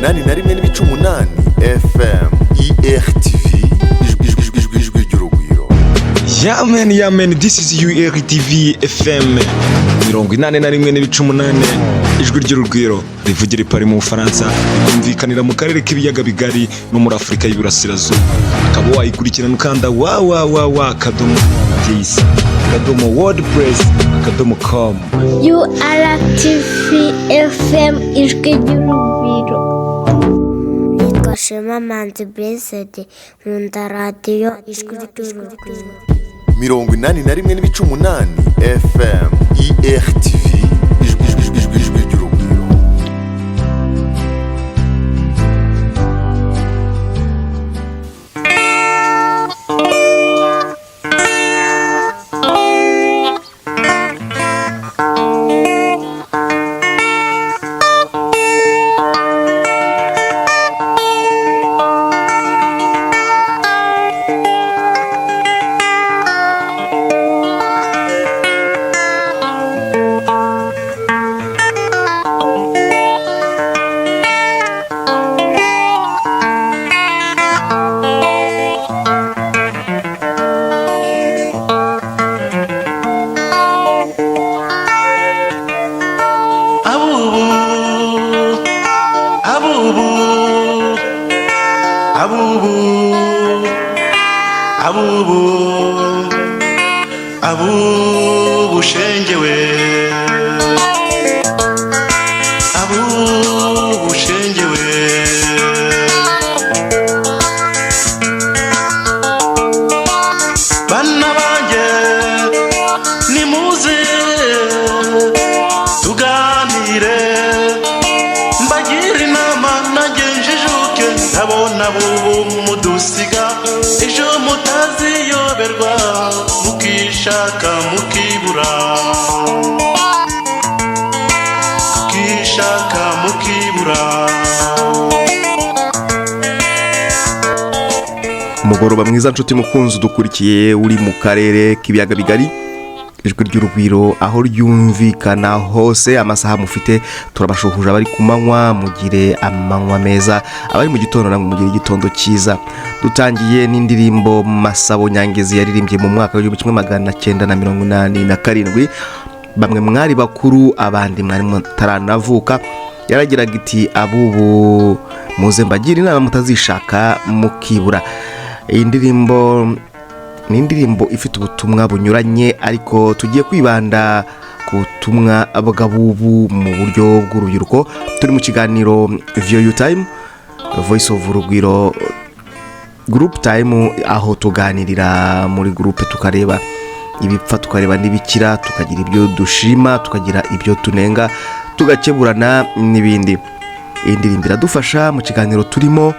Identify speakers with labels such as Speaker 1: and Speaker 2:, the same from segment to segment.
Speaker 1: 81.8 FM IRTV, ijwi ijwi ijwi ijwi ry'urugwiro.
Speaker 2: Yeah man, yeah man, this is URTV FM 81.8, ijwi ry'urugwiro rivugira i Paris mu Bufaransa, rikumvikanira mu karere k'ibiyaga bigari no muri Afurika y'Iburasirazuba. Ukaba wayikurikirana ukanda www.dc.wordpress.com.
Speaker 3: URTV FM, ijwi ry'urugwiro.
Speaker 4: Nitwa Shema Manzi Blessed, nkunda radiyo Ijwi ry'Urugwiro.
Speaker 1: 81.8 FM IRTV, ijwi ijwi ijwi ijwi ry'urugwiro.
Speaker 5: Abubu, abubu, abubu, abubu, abubu shengewe, abubu shengewe. Bana banjye, nimuze tuganire, mbagira inama nanjye njijuke. Ndabona bubu mudusiga, ejo mutaziyoberwa mukishaka mukibura, mukishaka mukibura.
Speaker 6: Umugoroba mwiza, nshuti mukunzi dukurikiye uri mu karere k'ibiyaga bigari. Ijwi ry'urugwiro aho ryumvikana hose, amasaha mufite turabashuhuje. Abari ku manywa mugire amanywa meza, abari mu gitondo namwe mugire igitondo cyiza. Dutangiye n'indirimbo Masabo Nyangezi yaririmbye mu mwaka w'1987. Bamwe mwari bakuru, abandi mwari mutaranavuka. Yaragiraga iti: "Abubu muze mbagira inama mutazishaka mukibura." Iyi ndirimbo ni indirimbo ifite ubutumwa bunyuranye, ariko tugiye kwibanda ku butumwa bw'abubu mu buryo bw'urubyiruko. Turi mu kiganiro VOU Time, Voice of Urugwiro Group Time, aho tuganirira muri groupe, tukareba ibipfa, tukareba n'ibikira, tukagira ibyo dushima, tukagira ibyo tunenga, tugakeburana n'ibindi. Iyi ndirimbo iradufasha mu kiganiro turimo.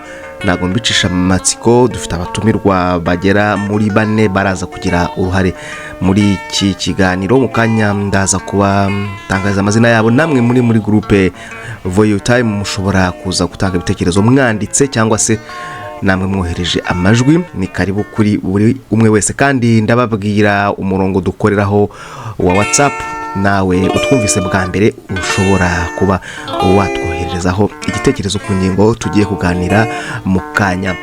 Speaker 6: Ntabwo mbicisha mu matsiko, dufite abatumirwa bagera muri bane baraza kugira uruhare muri iki kiganiro. Mu kanya ndaza kuba tangaza amazina yabo. Namwe muri groupe VOU Time mushobora kuza gutanga ibitekerezo mwanditse cyangwa se namwe mwohereje amajwi. Ni karibu kuri buri umwe wese. Kandi ndababwira umurongo dukoreraho wa WhatsApp, nawe utwumvise bwa mbere ushobora kuba watwohererezaho igitekerezo ku ngingo tugiye kuganira mu kanya.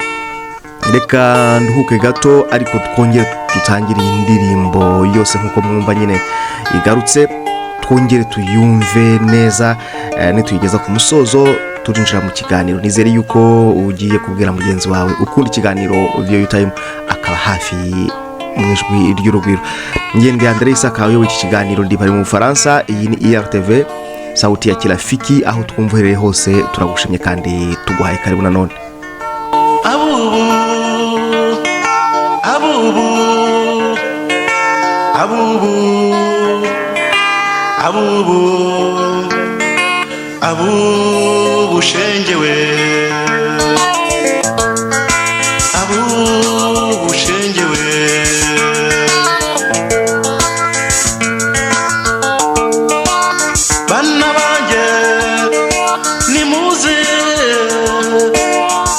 Speaker 6: Reka nduhuke gato, ariko twongere dutangire iyi ndirimbo yose nk'uko mwumva nyine igarutse, twongere tuyumve neza. Nituyigeza ku musozo turinjira mu kiganiro. Nizere yuko ugiye kubwira mugenzi wawe ukunda ikiganiro VOU Time akaba hafi mu ijwi ry'urugwiro. Ngende Andre Isaka uyoboye iki kiganiro, ndi bari mu Bufaransa. Iyi ni IRTV, sauti ya kirafiki. Aho twumva uherereye hose turagushimye kandi tuguhaye karibu nanone.
Speaker 5: Abubu, abubu, abubu, abubu, abubu shengewe, abubu shengewe. Bana banjye, nimuze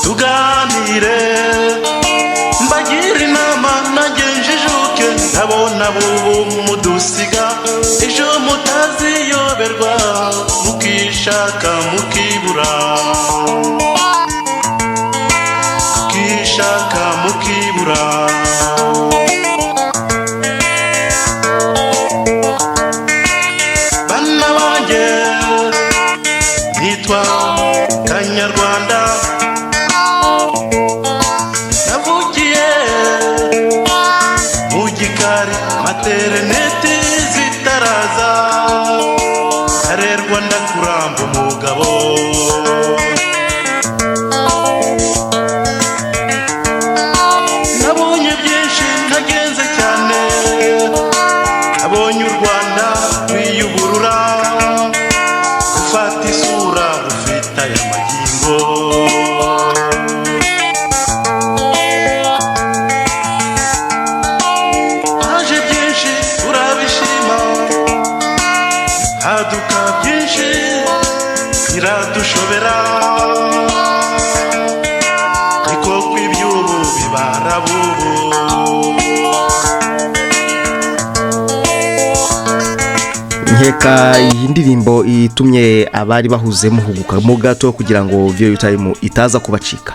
Speaker 5: tuganire, mbagira inama nanjye njijuke. Ndabona bubu mudusiga, ejo mutaziyoberwa mukishaka mukibura. Nitwa Kanyarwanda, navukiye mu gikari materineti zitaraza, arerwa ndakuramba umugabo. Nabonye byinshi ntagenze cyane, nabonye u Rwanda rwiyuburura, rufata isura rufite aya magingo. Haje byinshi turabishima, haduka byinshi biradushobera, niko kw'iby'ubu bibara bubu.
Speaker 6: Nkeka iyi ndirimbo itumye abari bahuze muhugukamo gato kugira ngo Viyo Time itaza kubacika.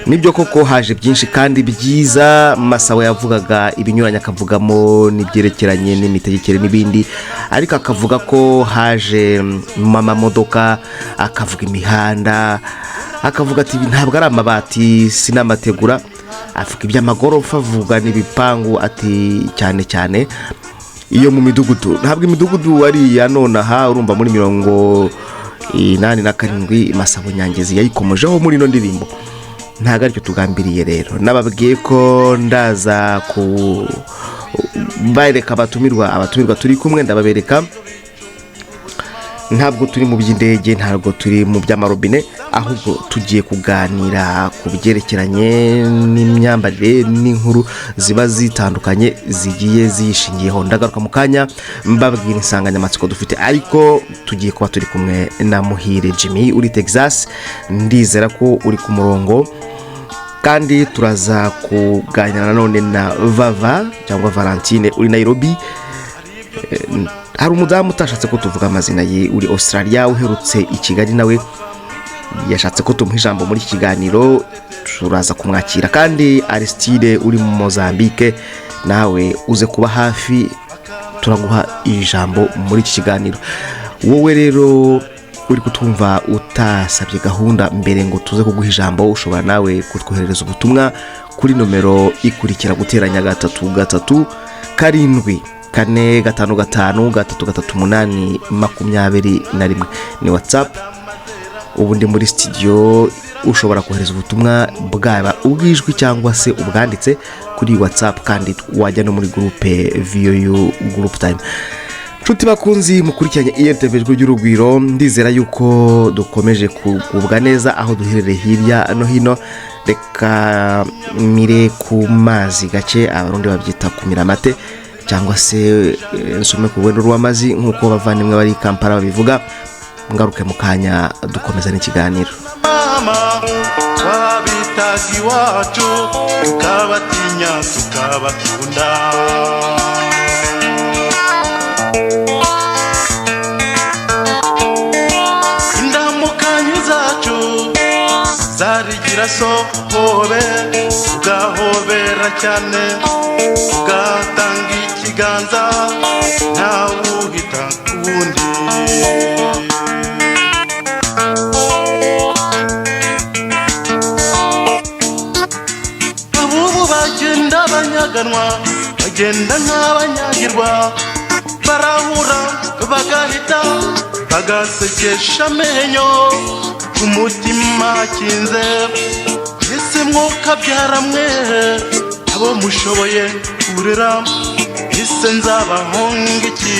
Speaker 6: Nibyo koko haje byinshi kandi byiza. Masabo yavugaga ibinyuranye, akavugamo n'ibyerekeranye n'imitegekere n'ibindi, ariko akavuga ko haje amamodoka, akavuga imihanda, akavuga ati ntabwo ari amabati si n'amategura, avuga iby'amagorofa, avuga n'ibipangu, ati cyane cyane iyo mu midugudu. Ntabwo imidugudu ari iya nonaha, urumva muri 87 Masabo Nyangezi yayikomojeho muri ino ndirimbo. Ntabwo aricyo tugambiriye rero. Nababwiye ko ndaza ku bareka abatumirwa turi kumwe, ndababereka. Ntabwo turi mu by'indege, ntabwo turi mu by'amarobine, ahubwo tugiye kuganira ku byerekeranye n'imyambarire n'inkuru ziba zitandukanye zigiye ziyishingiyeho. Ndagaruka mu kanya mbabwira insanganyamatsiko dufite, ariko tugiye kuba turi kumwe na Muhire Jimmy uri Texas, ndizera ko uri ku murongo. Kandi turaza kuganira nanone na Vava cyangwa Valentine uri Nairobi. Hari umudamu utashatse ko tuvuga amazina ye uri Australia uherutse i Kigali, nawe yashatse ko tumuha ijambo muri iki kiganiro, turaza kumwakira. Kandi Aristide uri mu Mozambique, nawe uze kuba hafi, turaguha ijambo muri iki kiganiro. Wowe rero uri kutwumva utasabye gahunda mbere ngo tuze kuguha ijambo, ushobora nawe kutwoherereza ubutumwa kuri nomero ikurikira: guteranya 3 3 7 4 5 5 3 3 8 21, ni WhatsApp. Ubu ndi muri studio, ushobora kohereza ubutumwa bwaba ubw'ijwi cyangwa se ubwanditse kuri WhatsApp, kandi wajya no muri groupe VOU Group Time. Nshuti bakunzi mukurikiranye IRTV Ijwi ry'Urugwiro, ndizera yuko dukomeje kugubwa neza aho duherereye hirya no hino. Reka mire ku mazi gake, Abarundi babyita kumira amate, cyangwa se nsome ku rwendo rw'amazi nk'uko bavandimwe bari i Kampala babivuga. Ngaruke mu kanya dukomeza n'ikiganiro.
Speaker 5: Mama twabitaga iwacu, tukabatinya tukabakunda. Indamukanyo zacu zarigira sohobe, tugahobera cyane, tugatanga ikiganza, ntawuhita kuwundi. Abubu bagenda banyaganwa, bagenda nk'abanyagirwa, barahura bagahita bagasekesha amenyo, ku mutima hakinze. Ese mwuka byaramwe abo mushoboye kurera, ese nzabahonga iki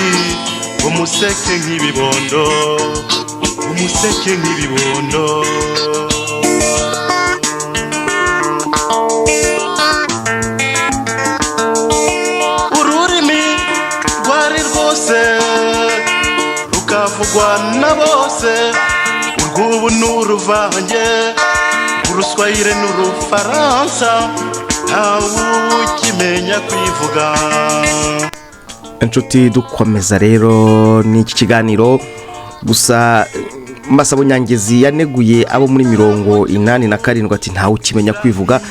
Speaker 5: ngo museke nk'ibibondo, umuseke nk'ibibondo? Ururimi rwari rwose rukavugwa na bose, urw'ubu n'uruvange, uruswayire n'urufaransa, ntawukimenya kwivuga.
Speaker 6: Inshuti, dukomeza rero n'iki kiganiro. Gusa Masabo Nyangezi yaneguye abo muri 87, ati ntawe ukimenya kwivuga.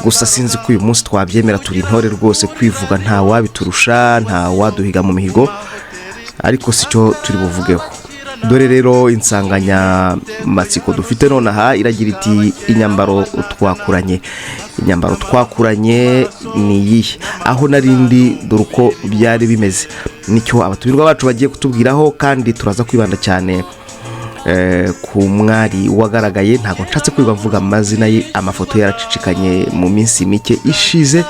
Speaker 6: Gusa sinzi ko uyu munsi twabyemera, turi intore rwose, kwivuga nta wabiturusha, nta waduhiga mu mihigo, ariko si cyo turi buvugeho. Dore rero insanganyamatsiko dufite nonaha iragira iti: "Inyambaro twakuranye." Inyambaro twakuranye ni iyihe? Aho narindi, dore uko byari bimeze. Nicyo abatumirwa bacu bagiye kutubwiraho, kandi turaza kwibanda cyane ku mwari wagaragaye. Ntabwo nshatse kwirirwa mvuga amazina ye, amafoto yaracicikanye mu minsi mike ishize,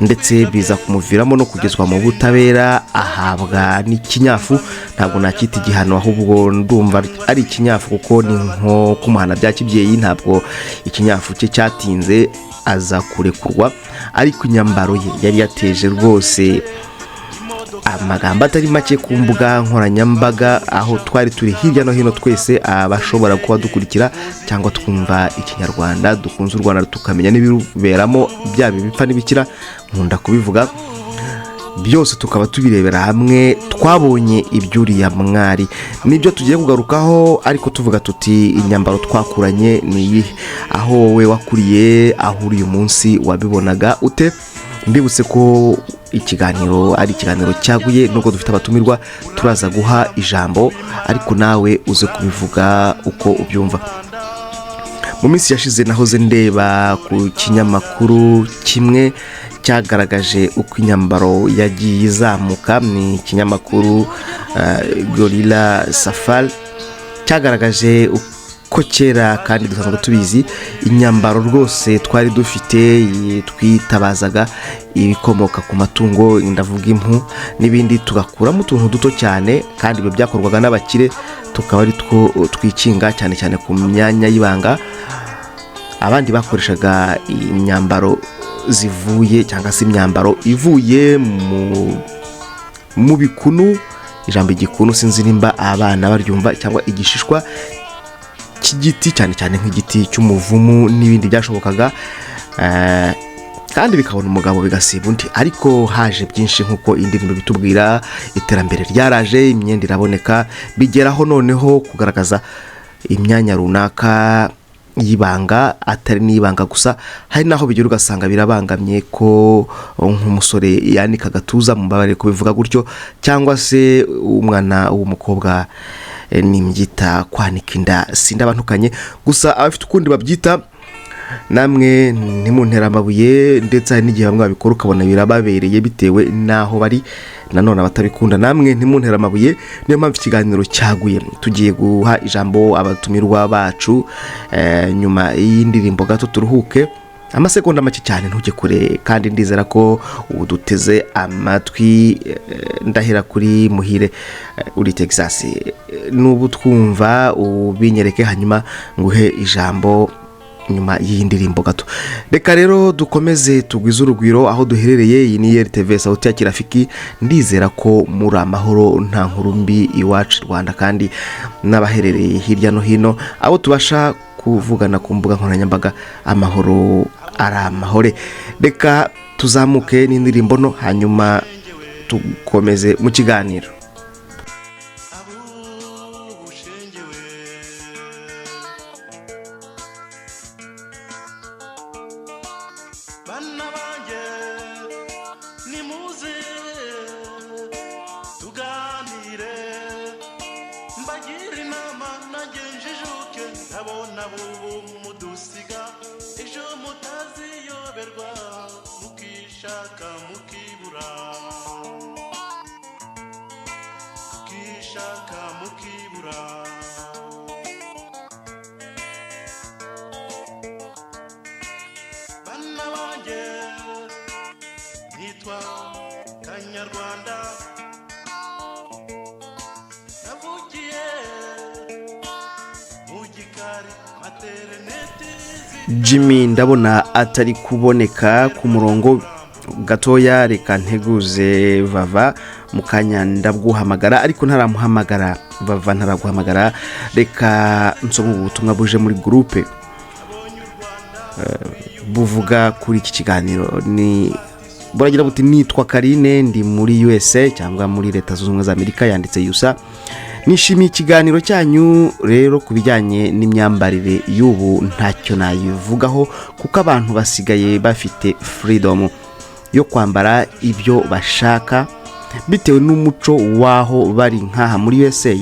Speaker 6: ndetse biza kumuviramo no kugezwa mu butabera, ahabwa n'ikinyafu. Ntabwo nakita igihano, ahubwo ndumva ari ikinyafu, kuko ni nko kumuhana bya kibyeyi. Ntabwo ikinyafu cye cyatinze, aza kurekurwa, ariko inyambaro ye yari yateje rwose amagambo atari make ku mbuga nkoranyambaga, aho twari turi hirya no hino twese, abashobora kuba dukurikira cyangwa twumva Ikinyarwanda, dukunze u Rwanda, tukamenya n'ibiruberamo, byaba ibipfa n'ibikira, nkunda kubivuga, byose tukaba tubirebera hamwe. Twabonye iby'uriya mwari, nibyo tugiye kugarukaho, ariko tuvuga tuti: "Inyambaro twakuranye ni iyihe?" Aho wowe wakuriye, aho uri uyu munsi, wabibonaga ute? Mbibutse ko ikiganiro ari ikiganiro cyaguye, nubwo dufite abatumirwa turaza guha ijambo, ariko nawe uze kubivuga uko ubyumva. Mu minsi yashize nahoze ndeba ku kinyamakuru kimwe cyagaragaje uko inyambaro yagiye izamuka. Ni ikinyamakuru Gorilla Safari, cyagaragaje uko kera, kandi dusanzwe tubizi, inyambaro rwose twari dufite twitabazaga ibikomoka ku matungo, ndavuga impu n'ibindi, tugakuramo utuntu duto cyane, kandi ibyo byakorwaga n'abakire, tukaba ari two twikinga cyane cyane ku myanya y'ibanga. Abandi bakoreshaga imyambaro zivuye, cyangwa se imyambaro ivuye mu bikunu. Ijambo igikunu sinzi nimba abana baryumva, cyangwa igishishwa cy'igiti, cyane cyane nk'igiti cy'umuvumu n'ibindi byashobokaga, kandi bikabona umugabo bigasiba undi. Ariko haje byinshi nk'uko indirimbo bitubwira, iterambere ryaraje, imyenda iraboneka, bigeraho noneho kugaragaza imyanya runaka y'ibanga, atari n'ibanga gusa, hari n'aho bigera ugasanga birabangamye, ko nk'umusore yanika agatuza, mu mbabare kubivuga gutyo, cyangwa se umwana w'umukobwa, nimbyita kwanika inda sindabantukanye, gusa abafite ukundi babyita namwe ntimuntere amabuye. Ndetse hari n'igihe bamwe babikora ukabona birababereye bitewe n'aho bari. Nanone abatabikunda namwe ntimuntere amabuye. Niyo mpamvu ikiganiro cyaguye, tugiye guha ijambo abatumirwa bacu nyuma y'indirimbo gato, turuhuke amasegonda make cyane. Ntujye kure, kandi ndizera ko uduteze amatwi. Ndahera kuri Muhire, uri Texas. N'ubu twumva ubinyereke, hanyuma nguhe ijambo nyuma y'iyi ndirimbo gato. Reka rero dukomeze tugwize urugwiro aho duherereye. Iyi ni RTV, Sauti ya Kirafiki. Ndizera ko muri amahoro, nta nkuru mbi iwacu i Rwanda, kandi n'abaherereye hirya no hino, abo tubasha kuvugana ku mbuga nkoranyambaga, amahoro ari amahore. Reka tuzamuke n'indirimbo no hanyuma dukomeze mu kiganiro.
Speaker 5: Abushengewe bana banjye, nimuze tuganire, mbagire inama nanjye njijuke. Ndabona bubu mudusiga, ejo mutaziyoberwa mukishaka mukibura, mukishaka mukibura. Bana banjye, nitwa Kanyarwanda, navukiye mu gikari materineti.
Speaker 6: Jimmy ndabona atari kuboneka ku murongo gatoya, reka nteguze Vava mu kanya ndabwuhamagara, ariko ntaramuhamagara Vava, ntaraguhamagara, reka nsome ubu butumwa buje muri groupe buvuga kuri iki kiganiro. Ni buragira buti: "Nitwa Karine, ndi muri USA cyangwa muri Leta Zunze Ubumwe za Amerika," yanditse USA. "Nishimiye ikiganiro cyanyu. Rero ku bijyanye n'imyambarire y'ubu ntacyo nayivugaho, kuko abantu basigaye bafite freedom yo kwambara ibyo bashaka. Bitewe n'umuco w'aho bari, nk'aha muri USA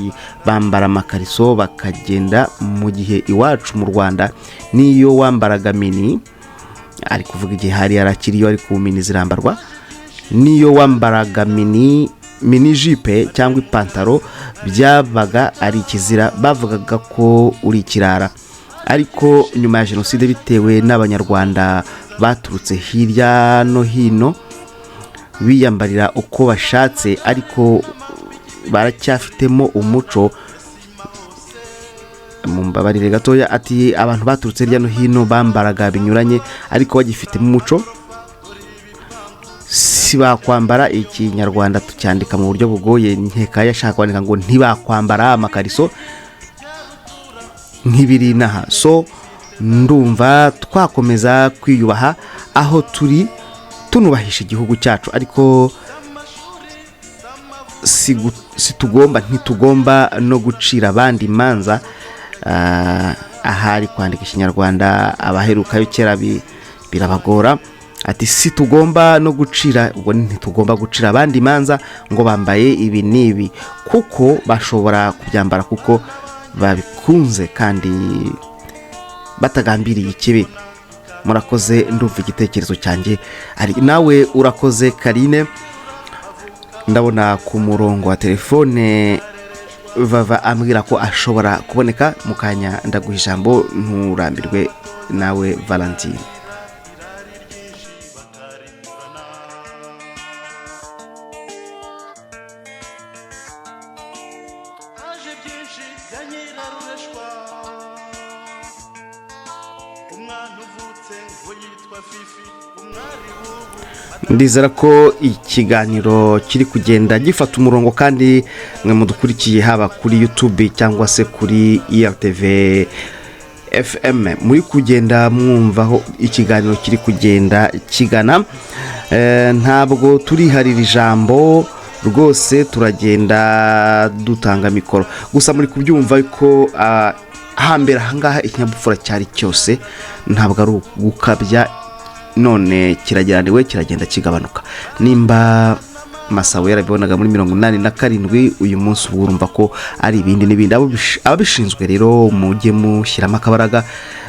Speaker 6: bambara amakariso bakagenda, mu gihe iwacu mu Rwanda niyo wambaraga mini, ari kuvuga igihe hari yarakiriyo, ariko mini zirambarwa, niyo wambaraga mini jupe cyangwa ipantaro byabaga ari ikizira, bavugaga ko uri ikirara. Ariko nyuma ya jenoside, bitewe n'Abanyarwanda baturutse hirya no hino biyambarira uko bashatse, ariko baracyafitemo umuco. Mumbabarire gatoya. Ati abantu baturutse hirya no hino bambaraga binyuranye, ariko bagifitemo umuco. Si bakwambara, Ikinyarwanda tucyandika mu buryo bugoye, nkeka yashaka kwandika ngo ntibakwambara amakariso nk'ibiri inaha. So ndumva twakomeza kwiyubaha aho turi, tunubahisha igihugu cyacu, ariko si tugomba, ntitugomba no gucira abandi imanza. Ahari kwandika Ikinyarwanda abaherukayo kera birabagora. Ati si tugomba no gucira, ubwo ntitugomba gucira abandi imanza ngo bambaye ibi n'ibi, kuko bashobora kubyambara kuko babikunze kandi batagambiriye ikibi. Murakoze, ndumva igitekerezo cyanjye ari nawe. Urakoze Karine. Ndabona ku murongo wa telefone Vava ambwira ko ashobora kuboneka mu kanya. Ndaguha ijambo, nturambirwe nawe Valentine.
Speaker 5: Haje byinshi bya nyirarureshwa. Umwana uvutse ngo yitwa Fifi, umwari w'ubu.
Speaker 6: Ndizera ko ikiganiro kiri kugenda gifata umurongo, kandi mwe mudukurikiye haba kuri YouTube cyangwa se kuri IRTV FM muri kugenda mwumvaho ikiganiro kiri kugenda kigana. Ntabwo turiharira ijambo rwose, turagenda dutanga mikoro gusa. Muri kubyumva ko hambere ahangaha ikinyabupfura cyari cyose, ntabwo ari ugukabya, none kirageraniwe, kiragenda kigabanuka. Nimba Masabo yarabibonaga muri 87, uyu munsi uba urumva ko ari ibindi n'ibindi. Ababishinzwe rero mujye mushyiramo akabaraga,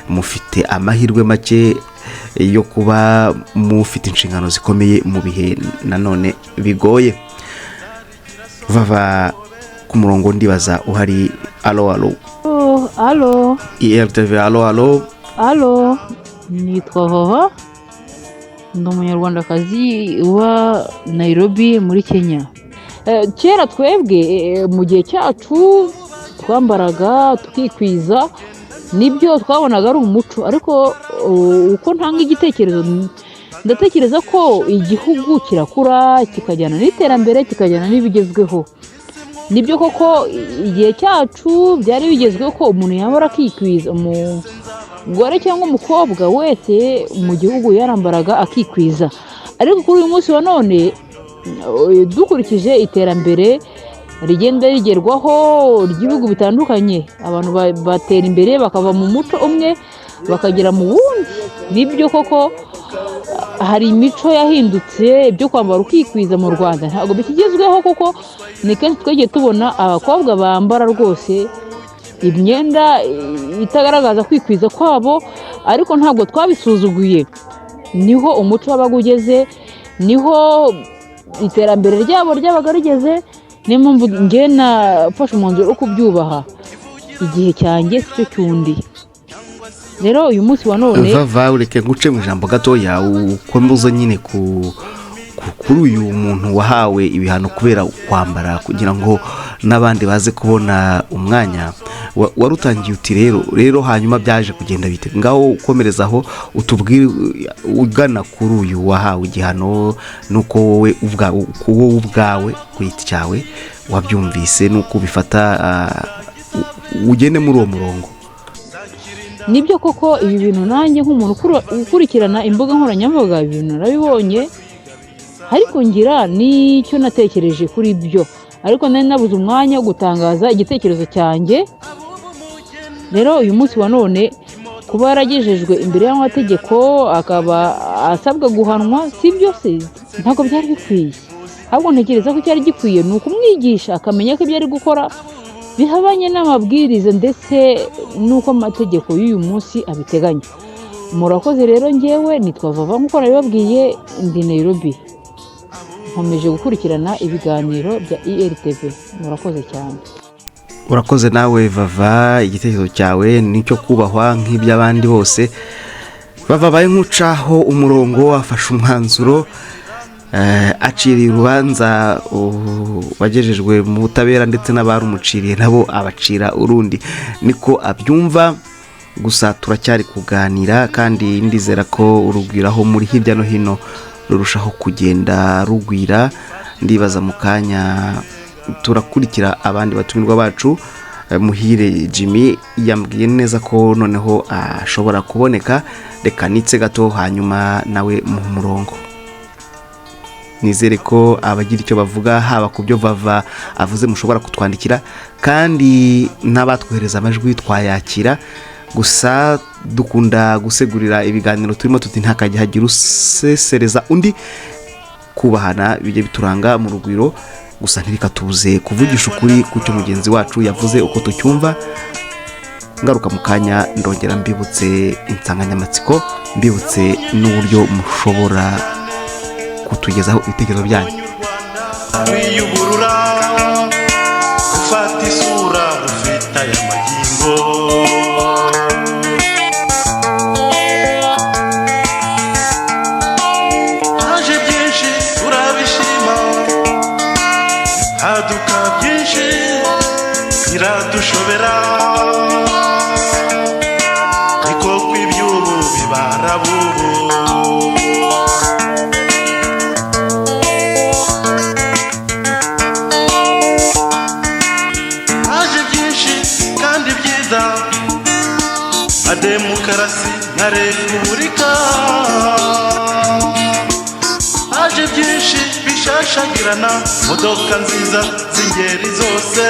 Speaker 6: mufite amahirwe make yo kuba mufite inshingano zikomeye mu bihe nanone bigoye. Vava ku murongo, ndibaza uhari. Alo, alo?
Speaker 7: Oh, alo.
Speaker 6: IRTV, alo, alo?
Speaker 7: Alo, nitwa Vava, ndi Umunyarwandakazi uba Nairobi muri Kenya. Kera twebwe mu gihe cyacu twambaraga tukikwiza, nibyo twabonaga ari umuco. Ariko uko ntanga igitekerezo, ndatekereza ko igihugu kirakura kikajyana n'iterambere, kikajyana n'ibigezweho. Nibyo koko igihe cyacu byari bigezweho ko umuntu yambara akikwiza, umugore cyangwa umukobwa wese mu gihugu yarambaraga akikwiza. Ariko kuri uyu munsi wa none, dukurikije iterambere rigenda rigerwaho ry'ibihugu bitandukanye, abantu batera imbere bakava mu muco umwe bakagera mu wundi. Nibyo koko hari imico yahindutse, ibyo kwambara ukikwiza mu Rwanda ntabwo bikigezweho, kuko ni kenshi twagiye tubona abakobwa bambara rwose imyenda itagaragaza kwikwiza kwabo, ariko ntabwo twabisuzuguye. Niho umuco wabaga ugeze, niho iterambere ryabo ryabaga rigeze. Niyo mpamvu njye nafashe umwanzuro wo kubyubaha. Igihe cyanjye si cyo cy'undi. Rero uyu munsi wa none
Speaker 6: Vava, ureke nguce mu ijambo gatoya, ukomeze nyine kuri uyu muntu wahawe ibihano kubera kwambara, kugira ngo n'abandi baze kubona umwanya. Warutangiye uti rero hanyuma byaje kugenda bite? Ngaho ukomerezaho utubwire ugana kuri uyu wahawe igihano, nuko wowe ubwawe ku giti cyawe wabyumvise, nuko ubifata, ugende muri uwo murongo.
Speaker 7: Nibyo koko ibi bintu nanjye nk'umuntu ukurikirana imbuga nkoranyambaga, ibi bintu narabibonye, ariko ngira n'icyo natekereje kuri byo, ariko nari nabuze umwanya wo gutangaza igitekerezo cyanjye. Rero uyu munsi wa none kuba yaragejejwe imbere y'amategeko akaba asabwa guhanwa, si byo se? Ntabwo byari bikwiye. Ahubwo ntekereza ko icyari gikwiye ni ukumwigisha akamenya ko ibyo ari gukora bihabanye n'amabwiriza ndetse n'uko amategeko y'uyu munsi abiteganya. Murakoze rero, ngewe nitwa Vava nk'uko nabibabwiye, ndi Nairobi, nkomeje gukurikirana ibiganiro bya IRTV. Murakoze cyane.
Speaker 6: Urakoze nawe Vava, igitekerezo cyawe nicyo kubahwa nk'iby'abandi bose. Vava abaye nk'ucaho umurongo, afashe umwanzuro, aciriye urubanza wagejejwe mu butabera, ndetse n'abarumuciriye nabo abacira urundi, niko abyumva. Gusa turacyari kuganira, kandi ndizera ko urugwiro aho muri hirya no hino rurushaho kugenda rugwira. Ndibaza mu kanya turakurikira abandi batumirwa bacu. Muhire Jimmy yambwiye neza ko noneho ashobora kuboneka. Reka nitse gato, hanyuma nawe mu murongo. Nizere ko abagira icyo bavuga haba ku byo Vava avuze mushobora kutwandikira, kandi n'abatwohereza amajwi twayakira. Gusa dukunda gusegurira ibiganiro turimo tuti ntakajya hagira usesereza undi. Kubahana bijye bituranga mu Rugwiro, gusa ntibikatubuze kuvugisha ukuri ku cyo mugenzi wacu yavuze uko tucyumva. Ngaruka mu kanya, ndongera mbibutse insanganyamatsiko, mbibutse n'uburyo mushobora kutugezaho ibitekerezo byanyu.
Speaker 5: Wiyuburura ufata isura rufite aya magingo. Haje byinshi turabishima, haduka byinshi biradushobera, niko kw'iby'ubu bibara bubu. Haje byinshi kandi byiza nka demokarasi na repubulika, haje byinshi bishashagirana, modoka nziza z'ingeri zose,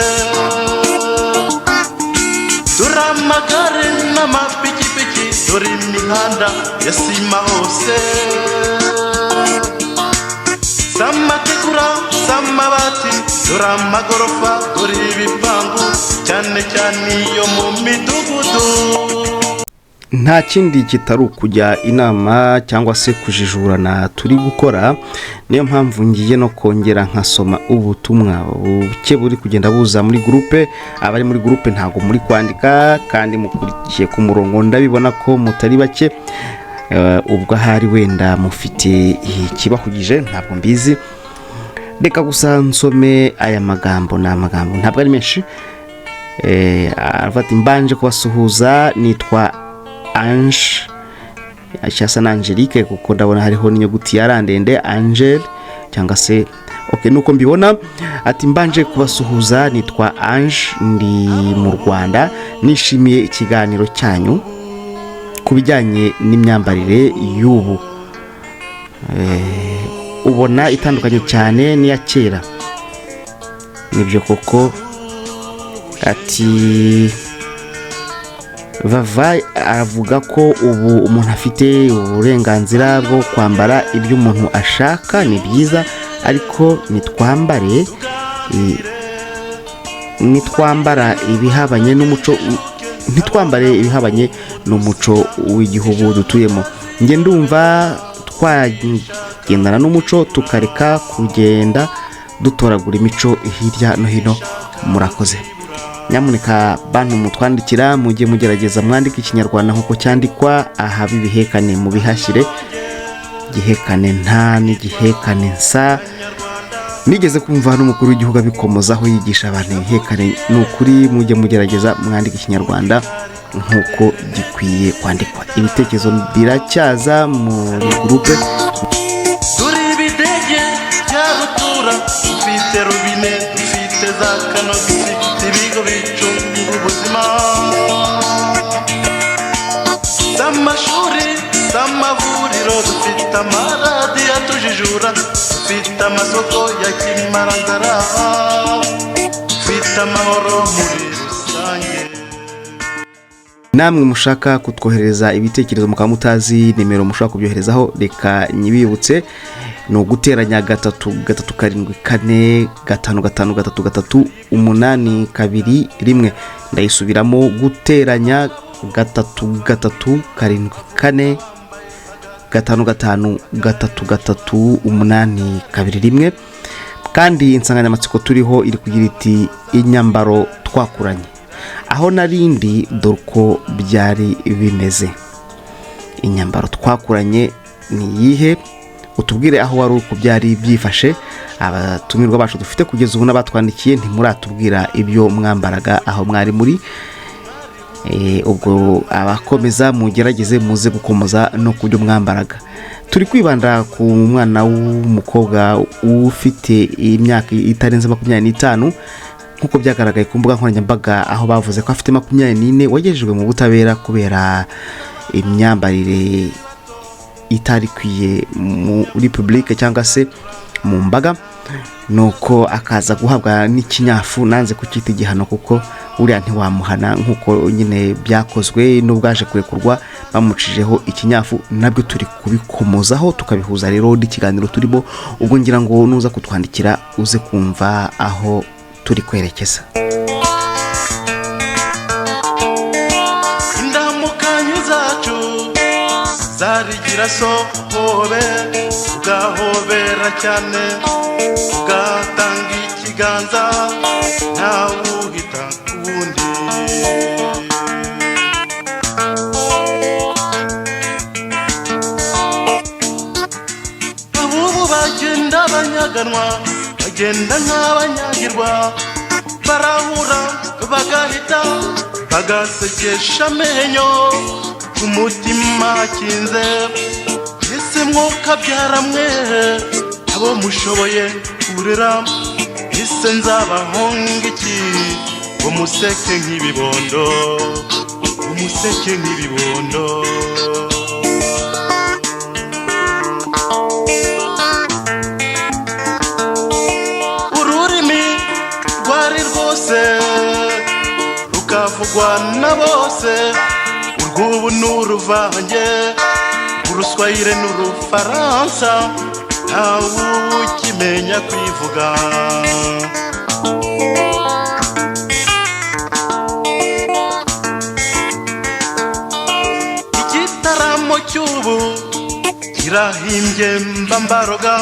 Speaker 5: dore amagare n'amapikipiki, dore imihanda ya sima hose, z'amategura, z'amabati, dore amagorofa, dore ibipangu, cyane cyane iyo mu midugudu.
Speaker 6: Nta kindi kitari ukujya inama cyangwa se kujijurana turi gukora. Niyo mpamvu ngiye no kongera nkasoma ubutumwa buke buri kugenda buza muri groupe. Abari muri groupe ntabwo muri kwandika kandi mukurikiye ku murongo, ndabibona ko mutari bake. Ubwo ahari wenda mufite ikibahugije, ntabwo mbizi. Reka gusa nsome aya magambo, ni amagambo ntabwo ari menshi. Aravuga ati: "Mbanje kubasuhuza, nitwa Ange cyangwa na Angelique, kuko ndabona hariho n'inyuguti ya R ndende, Angel cyangwa se, ok, nuko mbibona." Ati: "Mbanje kubasuhuza, nitwa Ange, ndi mu Rwanda. Nishimiye ikiganiro cyanyu ku bijyanye n'imyambarire y'ubu. Ubona itandukanye cyane n'iya kera, nibyo koko." Ati: "Vava avuga ko ubu umuntu afite uburenganzira bwo kwambara ibyo umuntu ashaka, ni byiza, ariko nitwambara ibihabanye n'umuco, ntitwambare ibihabanye n'umuco w'igihugu dutuyemo. Njye ndumva twagendana n'umuco, tukareka kugenda dutoragura imico hirya no hino. Murakoze." Nyamuneka bantu mutwandikira, mujye mugerageza mwandike Ikinyarwanda nk'uko cyandikwa. Ahaba ibihekane mubihashyire, gihekane nta n'igihekane nsa. Nigeze kumva n'umukuru w'igihugu abikomozaho yigisha abantu ibihekane. Ni ukuri mujye mugerageza mwandike Ikinyarwanda nk'uko gikwiye kwandikwa. Ibitekerezo biracyaza muri groupe.
Speaker 5: Dore ibidege bya rutura, dufite robine, dufite za kano, dufite ibigo bicunga ubuzima, z'amashuri, z'amavuriro, dufite amaradiyo atujijura, dufite amasoko ya kimaranzara, dufite amahoro muri rusange.
Speaker 6: Namwe mushaka kutwohereza ibitekerezo mukaba mutazi nimero mushobora kubyoherezaho, reka nyibibutse. Ni uguteranya 3 3 7 4 5 5 3 3 8 2 1. Ndayisubiramo: guteranya 3 3 7 4 5 5 3 3 8 2 1. Kandi insanganyamatsiko turiho iri kugira iti inyambaro twakuranye. Aho narindi dore uko byari bimeze. Inyambaro twakuranye ni iyihe? Utubwire aho wari uko byari byifashe. Abatumirwa bacu dufite kugeza ubu n'abatwandikiye ntimuratubwira ibyo mwambaraga aho mwari muri. Ubwo abakomeza mugerageze muze gukomoza no ku byo mwambaraga. Turi kwibanda ku mwana w'umukobwa ufite imyaka itarenze 25, nk'uko byagaragaye ku mbuga nkoranyambaga, aho bavuze ko afite 24, wagejejwe mu butabera kubera imyambarire itari ikwiye muri public cyangwa se mu mbaga, nuko akaza guhabwa n'ikinyafu. Nanze kucyita igihano kuko uriya ntiwamuhana nk'uko nyine byakozwe, n'ubwaje kurekurwa bamucijeho ikinyafu. Nabyo turi kubikomozaho tukabihuza rero n'ikiganiro turimo. Ubwo ngira ngo nuza kutwandikira uze kumva aho turi kwerekeza.
Speaker 5: Indamukanyo zacu zarigira sohobe, ugahobera cyane, ugatanga ikiganza, ntawuhita uwundi. Abubu bagenda banyaganwa, bagenda nk'abanyagirwa, barahura bagahita bagasekesha amenyo, ku mutima akinze. Ese mwuka byaramwe abo mushoboye kurera, ese nzabahonga iki ngo museke nk'ibibondo, umuseke nk'ibibondo. Ururimi rwari rwose rukavugwa na bose, urw'ubu n'uruvange, uruswayire n'urufaransa, ntawukimenya kwivuga. Igitaramo cy'ubu kirahimbye mbambaroga,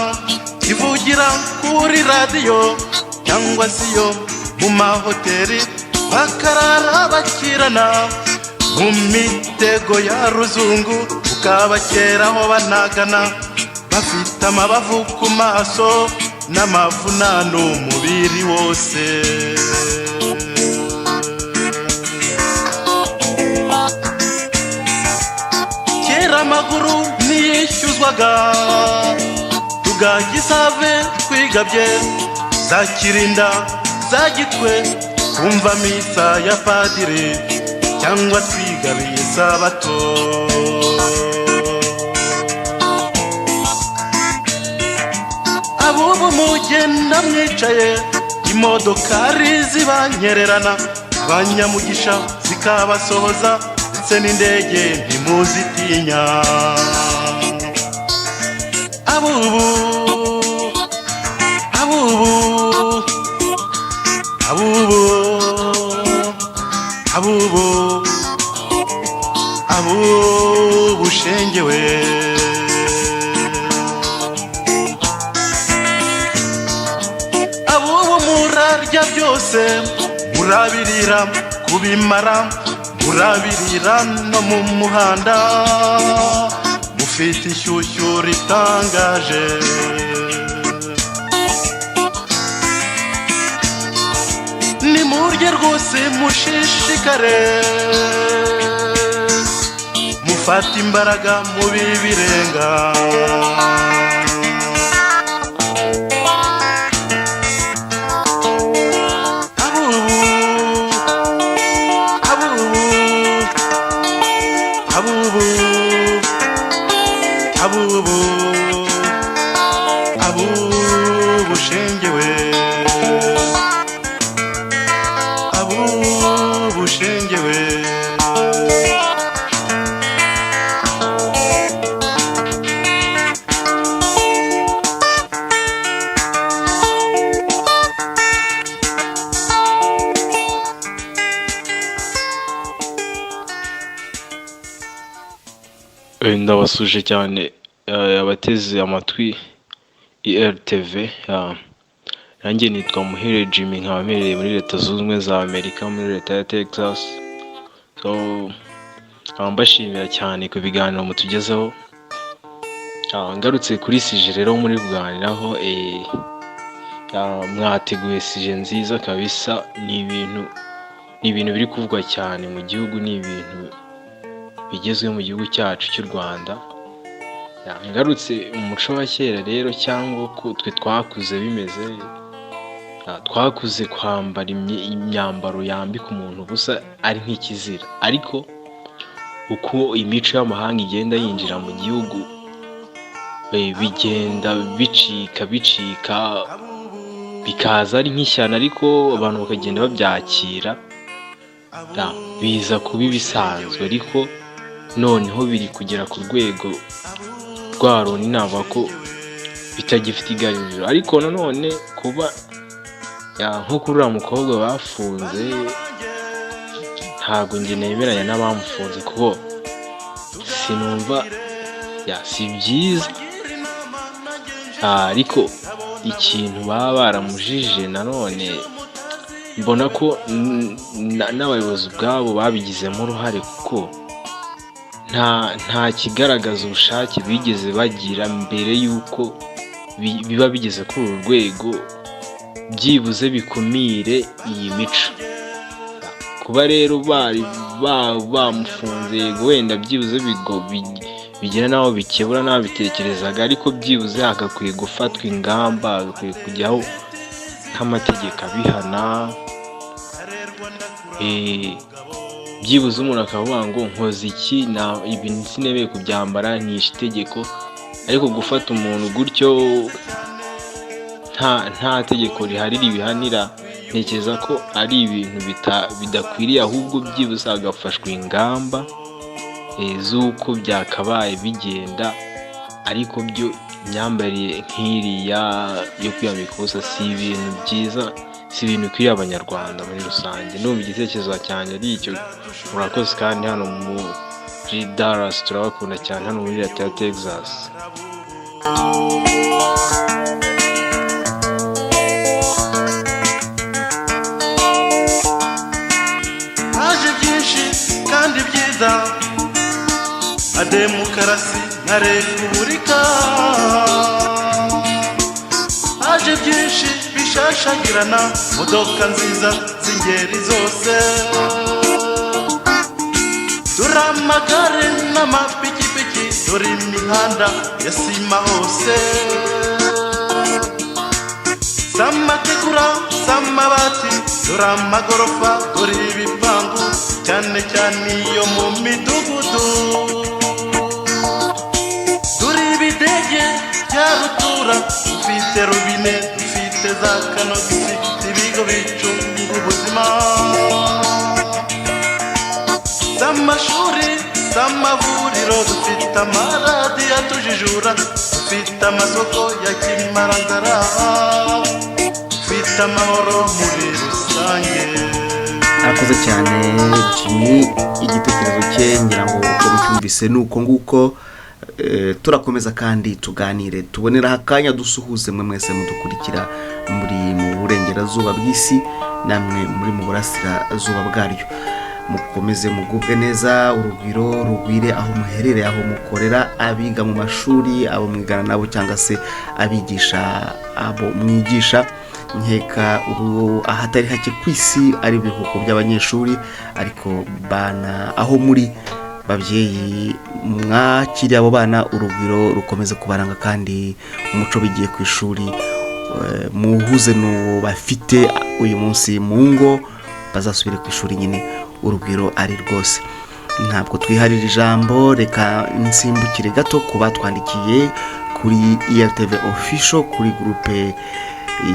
Speaker 5: kivugira kuri radiyo cyangwa se iyo mu mahoteli, bakarara bakirana mu mitego ya ruzungu, ukabakeraho banagana, bafite amabavu ku maso n'amavunane umubiri wose. Kera amaguru ntiyishyuzwaga, tugagisave twigabye, za Kirinda za Gitwe, kumva misa ya padiri cyangwa twigabiye sabato. Abubu mugenda mwicaye, imodokari zibanyererana, abanyamugisha zikabasohoza, ndetse n'indege ntimuzitinya. Abubu abubu abubu abubu abubu shengewe. Abubu murarya byose, murabirira kubimara, murabirira no mu muhanda, mufite ishyushyu ritangaje. Nimurye rwose mushishikare, mufate imbaraga mu bibirenga. Abubu abubu abubu abubu abubu shengewe, abubu shengewe.
Speaker 8: Ndabasuje cyane abateze amatwi IRTV. Nanjye nitwa Muhire Jimmy, nkaba mperereye muri Leta Zunze Ubumwe za Amerika, muri Leta ya Texas. So nkaba mbashimira cyane ku biganiro mutugezaho. Ngarutse kuri sujet rero muri kuganiraho, mwateguye sujet nziza kabisa. Ni ibintu biri kuvugwa cyane mu gihugu, ni ibintu bigezweho mu gihugu cyacu cy'u Rwanda. Ngarutse mu muco wa kera rero, cyangwa uko twe twakuze bimeze, twakuze kwambara imyambaro yambika umuntu ubusa ari nk'ikizira, ariko uko imico y'amahanga igenda yinjira mu gihugu, bigenda bicika bicika, bikaza ari nk'ishyano, ariko abantu bakagenda babyakira, biza kuba ibisanzwe. Ariko noneho biri kugera ku rwego rwa rundi navuga ko bitagifite igaruriro. Ariko nanone kuba nko kuri uriya mukobwa bafunze, ntabwo njye nemeranya n'abamufunze, kuko sinumva, si byiza. Ariko ikintu baba baramujije, nanone mbona ko n'abayobozi ubwabo babigizemo uruhare, kuko nta kigaragaza ubushake bigeze bagira mbere y'uko biba bigeze kuri uru rwego, byibuze bikumire iyi mico. Kuba rero bari bamufunze, yego wenda byibuze bigera n'aho bikebura n'ababitekerezaga, ariko byibuze hagakwiye gufatwa ingamba, hagakwiye kujyaho nk'amategeko abihana. Byibuze umuntu akavuga ngo nkoze iki, ibi sinemeye kubyambara, nishe itegeko. Ariko gufata umuntu gutyo nta tegeko rihari ribihanira, ntekereza ko ari ibintu bidakwiriye, ahubwo byibuze hagafashwa ingamba z'uko byakabaye bigenda. Ariko byo imyambarire nk'iriya yo kwiyambika ubusa si ibintu byiza, si ibintu bikwiriye Abanyarwanda muri rusange. Ndumva igitekerezo cyanjye ari icyo. Murakoze. Kandi hano muri Dallas turabakunda cyane, hano muri Leta ya Texas.
Speaker 5: Haje byinshi kandi byiza nka demokarasi na repubulika, haje byinshi bishashagirana, modoka nziza z'ingeri zose, dore amagare n'amapikipiki, dore imihanda ya sima hose, z'amategura, z'amabati, dore amagorofa, dore ibipangu, cyane cyane iyo mu midugudu, dore ibidege bya rutura, dufite robine, dufite za kanogisi, ibigo bicunga ubuzima, z'amashuri, z'amavuriro, dufite amaradiyo atujijura, dufite amasoko ya kimaranzara, dufite amahoro muri rusange.
Speaker 6: Arakoze cyane Jimmy, igitekerezo cye ngira ngo uko mucyumvise ni uko nguko. Turakomeza kandi tuganire, tuboneraho akanya dusuhuze mwe mwese mudukurikira muri mu burengerazuba bw'isi, namwe muri mu burasirazuba bwaryo. Mukomeze mugubwe neza, urugwiro rugwire aho muherereye, aho mukorera, abiga mu mashuri, abo mwigana nabo, cyangwa se abigisha, abo mwigisha. Nkeka ubu ahatari hake ku isi ari ibiruhuko by'abanyeshuri, ariko bana aho muri, babyeyi mwakiriye abo bana, urugwiro rukomeze kubaranga, kandi umuco bigiye ku ishuri muhuze n'uwo bafite uyu munsi mu ngo, bazasubire ku ishuri nyine urugwiro ari rwose. Ntabwo twiharira ijambo, reka nsimbukire gato ku batwandikiye kuri IRTV Official kuri groupe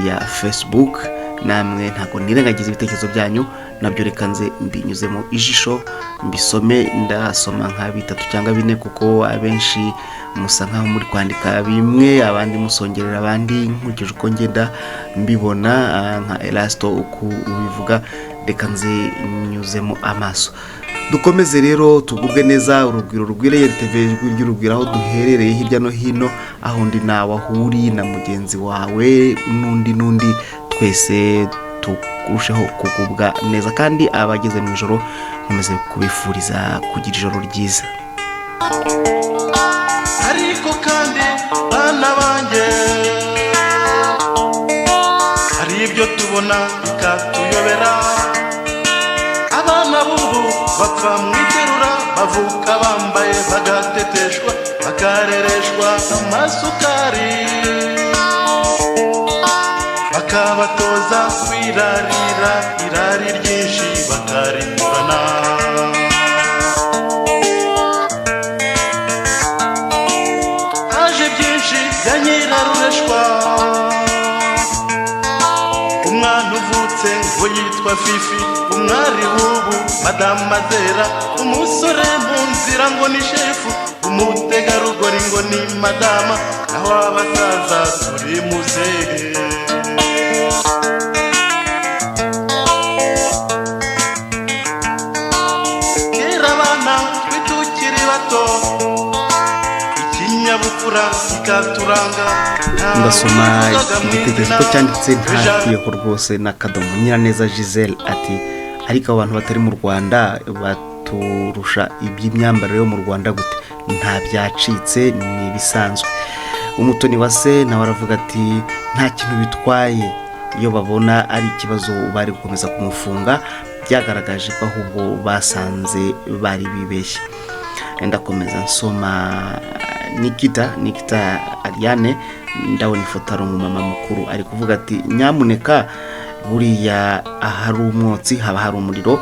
Speaker 6: ya Facebook. Namwe ntabwo nirengagiza ibitekerezo byanyu, nabyo reka nze mbinyuzemo ijisho mbisome. Ndasoma nka bitatu cyangwa bine, kuko abenshi musa nkaho muri kwandika bimwe, abandi musongerera abandi, nkurikije uko ngenda mbibona. Nka Elasito uko ubivuga, reka nze nyuzemo amaso. Dukomeze rero tugubwe neza, urugwiro rugwire RTV, Ijwi ry'Urugwiro, aho duherereye hirya no hino, aho undi nawe ahuri na mugenzi wawe n'undi n'undi, twese turusheho kugubwa neza. Kandi abageze mu ijoro, nkomeze kubifuriza kugira ijoro ryiza.
Speaker 5: Ariko kandi bana banjye, hari ibyo tubona bikatuyobera. Abana b'ubu bapfa mu iterura, bavuka bambaye, bagateteshwa, bakarereshwa amasukari, bakabatoza kwirarira, irari ryinshi bakarikurana. Haje byinshi bya nyirarureshwa. Umwana uvutse ngo yitwa Fifi, umwari w'ubu madamu azera, umusore mu nzira ngo ni shefu, umutegarugori ngo ni madama, naho abasaza turi muzehe. Kera abana twe tukiri bato, ikinyabupfura kikaturanga.
Speaker 6: Ndasoma igitekerezo ko cyanditse ntakuyeho rwose n'akadomo. Nyiraneza Gisele ati: "Ariko abo bantu batari mu Rwanda baturusha iby'imyambarire yo mu Rwanda gute? Nta byacitse, ni ibisanzwe." Umutoni wa se nawe aravuga ati: "Nta kintu bitwaye, iyo babona ari ikibazo bari gukomeza kumufunga. Byagaragaje ko ahubwo basanze bari bibeshye." Ndakomeza nsoma Nikita, Nikita Ariane. Ndabona ifoto ari umumama mukuru, ari kuvuga ati: "Nyamuneka, buriya ahari umwotsi haba hari umuriro.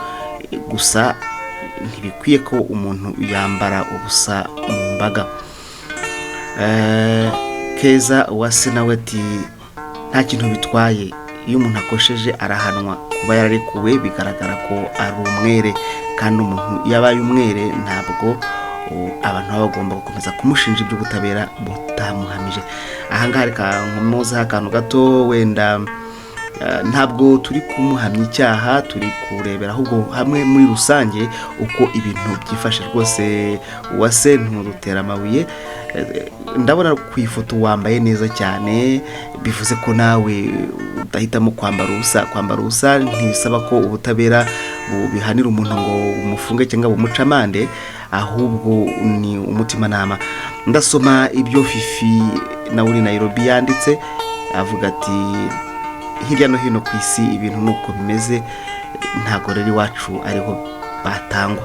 Speaker 6: Gusa ntibikwiye ko umuntu yambara ubusa mu mbaga." Keza Uwase nawe ati: "Nta kintu bitwaye, iyo umuntu akosheje arahanwa. Kuba yararekuwe bigaragara ko ari umwere, kandi umuntu iyo abaye umwere ntabwo abantu baba bagomba gukomeza kumushinja iby'ubutabera butamuhamije." Ahangaha reka nkomozeho akantu gato. Wenda ntabwo turi kumuhamya icyaha, turi kurebera ahubwo hamwe muri rusange uko ibintu byifashe. Rwose Uwase, ntudutera amabuye. Ndabona ku ifoto wambaye neza cyane, bivuze ko nawe udahitamo kwambara ubusa. Kwambara ubusa ntibisaba ko ubutabera bubihanira umuntu ngo umufunge cyangwa bumuce amande, ahubwo ni umutimanama. Ndasoma ibyo Fifi nawe uri Nairobi yanditse, avuga ati: "Hirya no hino ku isi ibintu ni uko bimeze, ntabwo rero iwacu ariho batangwa."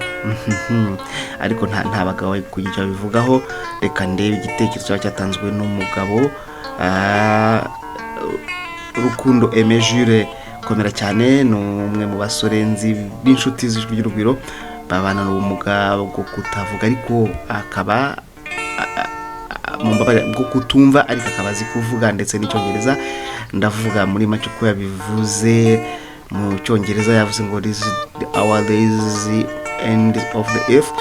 Speaker 6: Ariko nta bagabo bari kugira icyo babivugaho. Reka ndebe igitekerezo cyaba cyatanzwe n'umugabo. Rukundo Aime Jure, komera cyane, ni umwe mu basore nzi b'inshuti z'Ijwi ry'Urugwiro, babana n'ubumuga bwo kutavuga, ariko akaba mu mbabare bwo kutumva, ariko akaba azi kuvuga ndetse n'Icyongereza. Ndavuga muri make uko yabivuze mu Cyongereza, yavuze ngo "This is our days, end of the earth."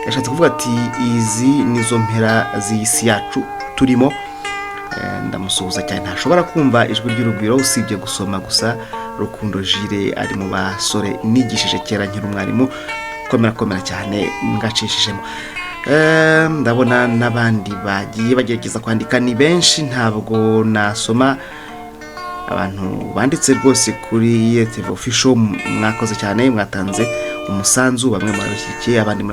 Speaker 6: Yashatse kuvuga ati: "Izi nizo mpera z'isi yacu turimo." Ndamusuhuza cyane, ntashobora kumva Ijwi ry'Urugwiro usibye gusoma gusa. Rukundo Jire ari mu basore nigishije kera nkiri umwarimu. Komera, komera cyane, ngacishijemo. Ndabona n'abandi bagiye bagerageza kwandika ni benshi, ntabwo nasoma abantu banditse rwose kuri RTV Official. Mwakoze cyane, mwatanze umusanzu, bamwe murabishyigikiye, abandi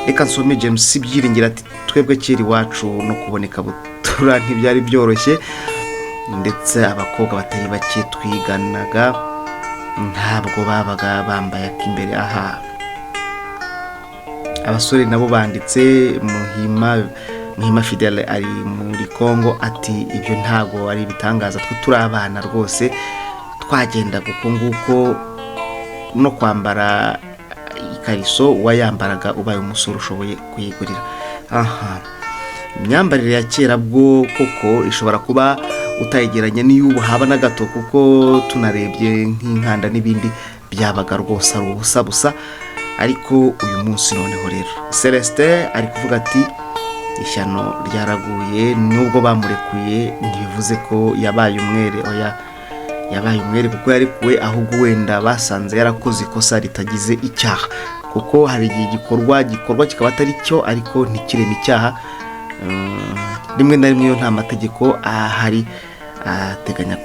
Speaker 6: reka nsome James Byiringira ati: "Twebwe kera iwacu no kuboneka butura ntibyari byoroshye, ndetse abakobwa batari bake twiganaga ntabwo babaga bambaye ak'imbere." Aha abasore nabo banditse. Muhima, Muhima Fidele ari muri Congo, ati: "Ibyo ntabwo ari ibitangaza, twe turi abana rwose twagendaga uko nguko, no kwambara ikariso wayambaraga ubaye umusore ushoboye kuyigurira." Aha imyambarire ya kera bwo koko ishobora kuba utayegeranya n'iy'ubu haba na gato, kuko tunarebye nk'inkanda n'ibindi byabaga rwose ari ubusa busa. Ariko uyu munsi noneho rero Celestin ari kuvuga ati: "Ishyano ryaraguye, nubwo bamurekuye ntibivuze ko yabaye umwere. Oya, yabaye umwere kuko yarekuwe, ahubwo wenda basanze yarakoze ikosa ritagize icyaha." Kuko hari igihe igikorwa gikorwa kikaba atari cyo, ariko ntikireme icyaha. Rimwe na rimwe iyo nta mategeko ahari ateganya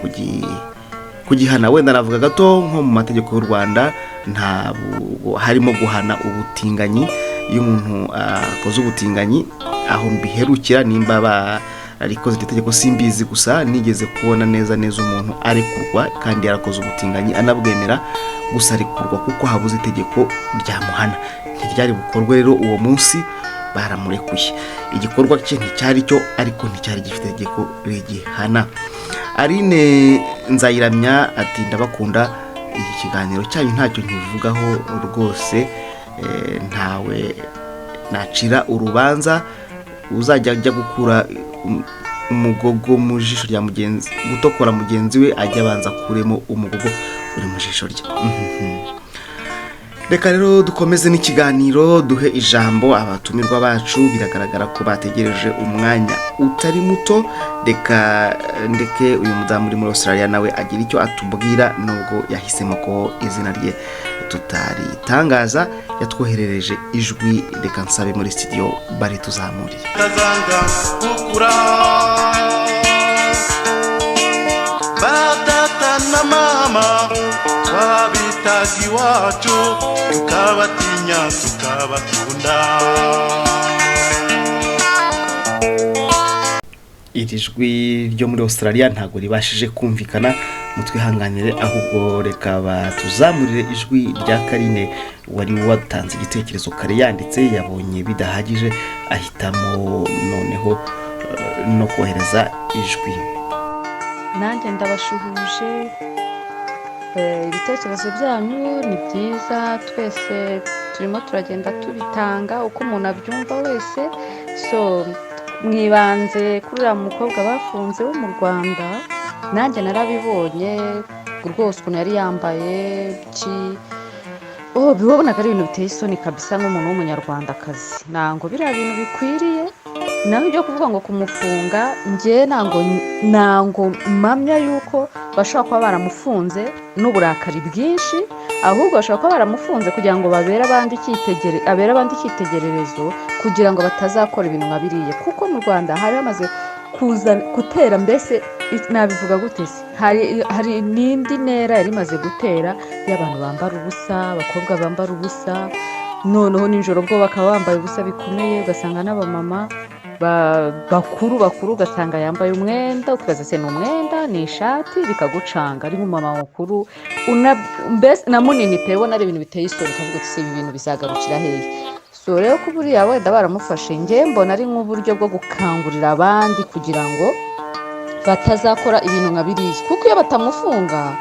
Speaker 6: kugihana, wenda navuga gato nko mu mategeko y'u Rwanda ntabwo harimo guhana ubutinganyi. Iyo umuntu akoze ubutinganyi, aho mbiherukira, nimba barikoze iryo tegeko simbizi, gusa nigeze kubona neza neza umuntu arekurwa kandi yarakoze ubutinganyi anabwemera, gusa arekurwa kuko habuze itegeko ryamuhana. Ntiryari bukorwe rero uwo munsi, baramurekuye. Igikorwa cye nticyari cyo, ariko nticyari gifite itegeko rigihana. Aline Nzayiramya ati: "Ndabakunda, iki kiganiro cyanyu ntacyo nkivugaho rwose. Ntawe nacira urubanza uzajya ajya gukura umugogo mu jisho rya mugenzi, gutokora mugenzi we, ajya abanza akuremo umugogo uri mu jisho rye." Reka rero dukomeze n'ikiganiro, duhe ijambo abatumirwa bacu. Biragaragara ko bategereje umwanya utari muto. Reka ndeke uyu mudamu uri muri Australia nawe agira icyo atubwira, nubwo yahisemo ko izina rye tutaritangaza. Yatwoherereje ijwi, reka nsabe muri studio bari tuzamuriye.
Speaker 5: Kazanga gukura, ba data na mama twabitaga iwacu, tukabatinya, tukabakunda.
Speaker 6: Iri jwi ryo muri Australia ntabwo ribashije kumvikana, mutwihanganire. Ahubwo reka batuzamurire ijwi rya Karine wari watanze igitekerezo kare yanditse, yabonye bidahagije ahitamo noneho no kohereza ijwi.
Speaker 9: Nanjye ndabashuhuje. Ibitekerezo byanyu ni byiza, twese turimo turagenda tubitanga uko umuntu abyumva wese. So mwibanze kuri uriya mukobwa bafunze wo mu Rwanda, nanjye narabibonye rwose ukuntu yari yambaye ki, oh, bibonaga ari ibintu biteye isoni kabisa nk'umuntu w'umunyarwandakazi. Ntabwo biriya bintu bikwiriye. Naho ibyo kuvuga ngo kumufunga, njye ntango mpamya yuko bashobora kuba baramufunze n'uburakari bwinshi, ahubwo bashobora kuba baramufunze kugira ngo abere abandi icyitegererezo, kugira ngo batazakora ibintu nka biriya. Kuko mu Rwanda hari hamaze kuza gutera, mbese nabivuga gute se, hari n'indi ntera yari imaze gutera y'abantu bambara ubusa, abakobwa bambara ubusa, noneho nijoro bwo bakaba bambaye ubusa bikomeye, ugasanga n'abamama bakuru bakuru ugasanga yambaye umwenda, ukibaza se ni umwenda, ni ishati, bikagucanga, ari nk'umumama mukuru mbese na munini pe, ubona ari ibintu biteye isoni, ukavuga uti: "Se ibi bintu bizagarukira hehe?" So rero ko buriya wenda baramufashe, njye mbona ari nk'uburyo bwo gukangurira abandi kugira ngo batazakora ibintu nka biriya, kuko iyo batamufunga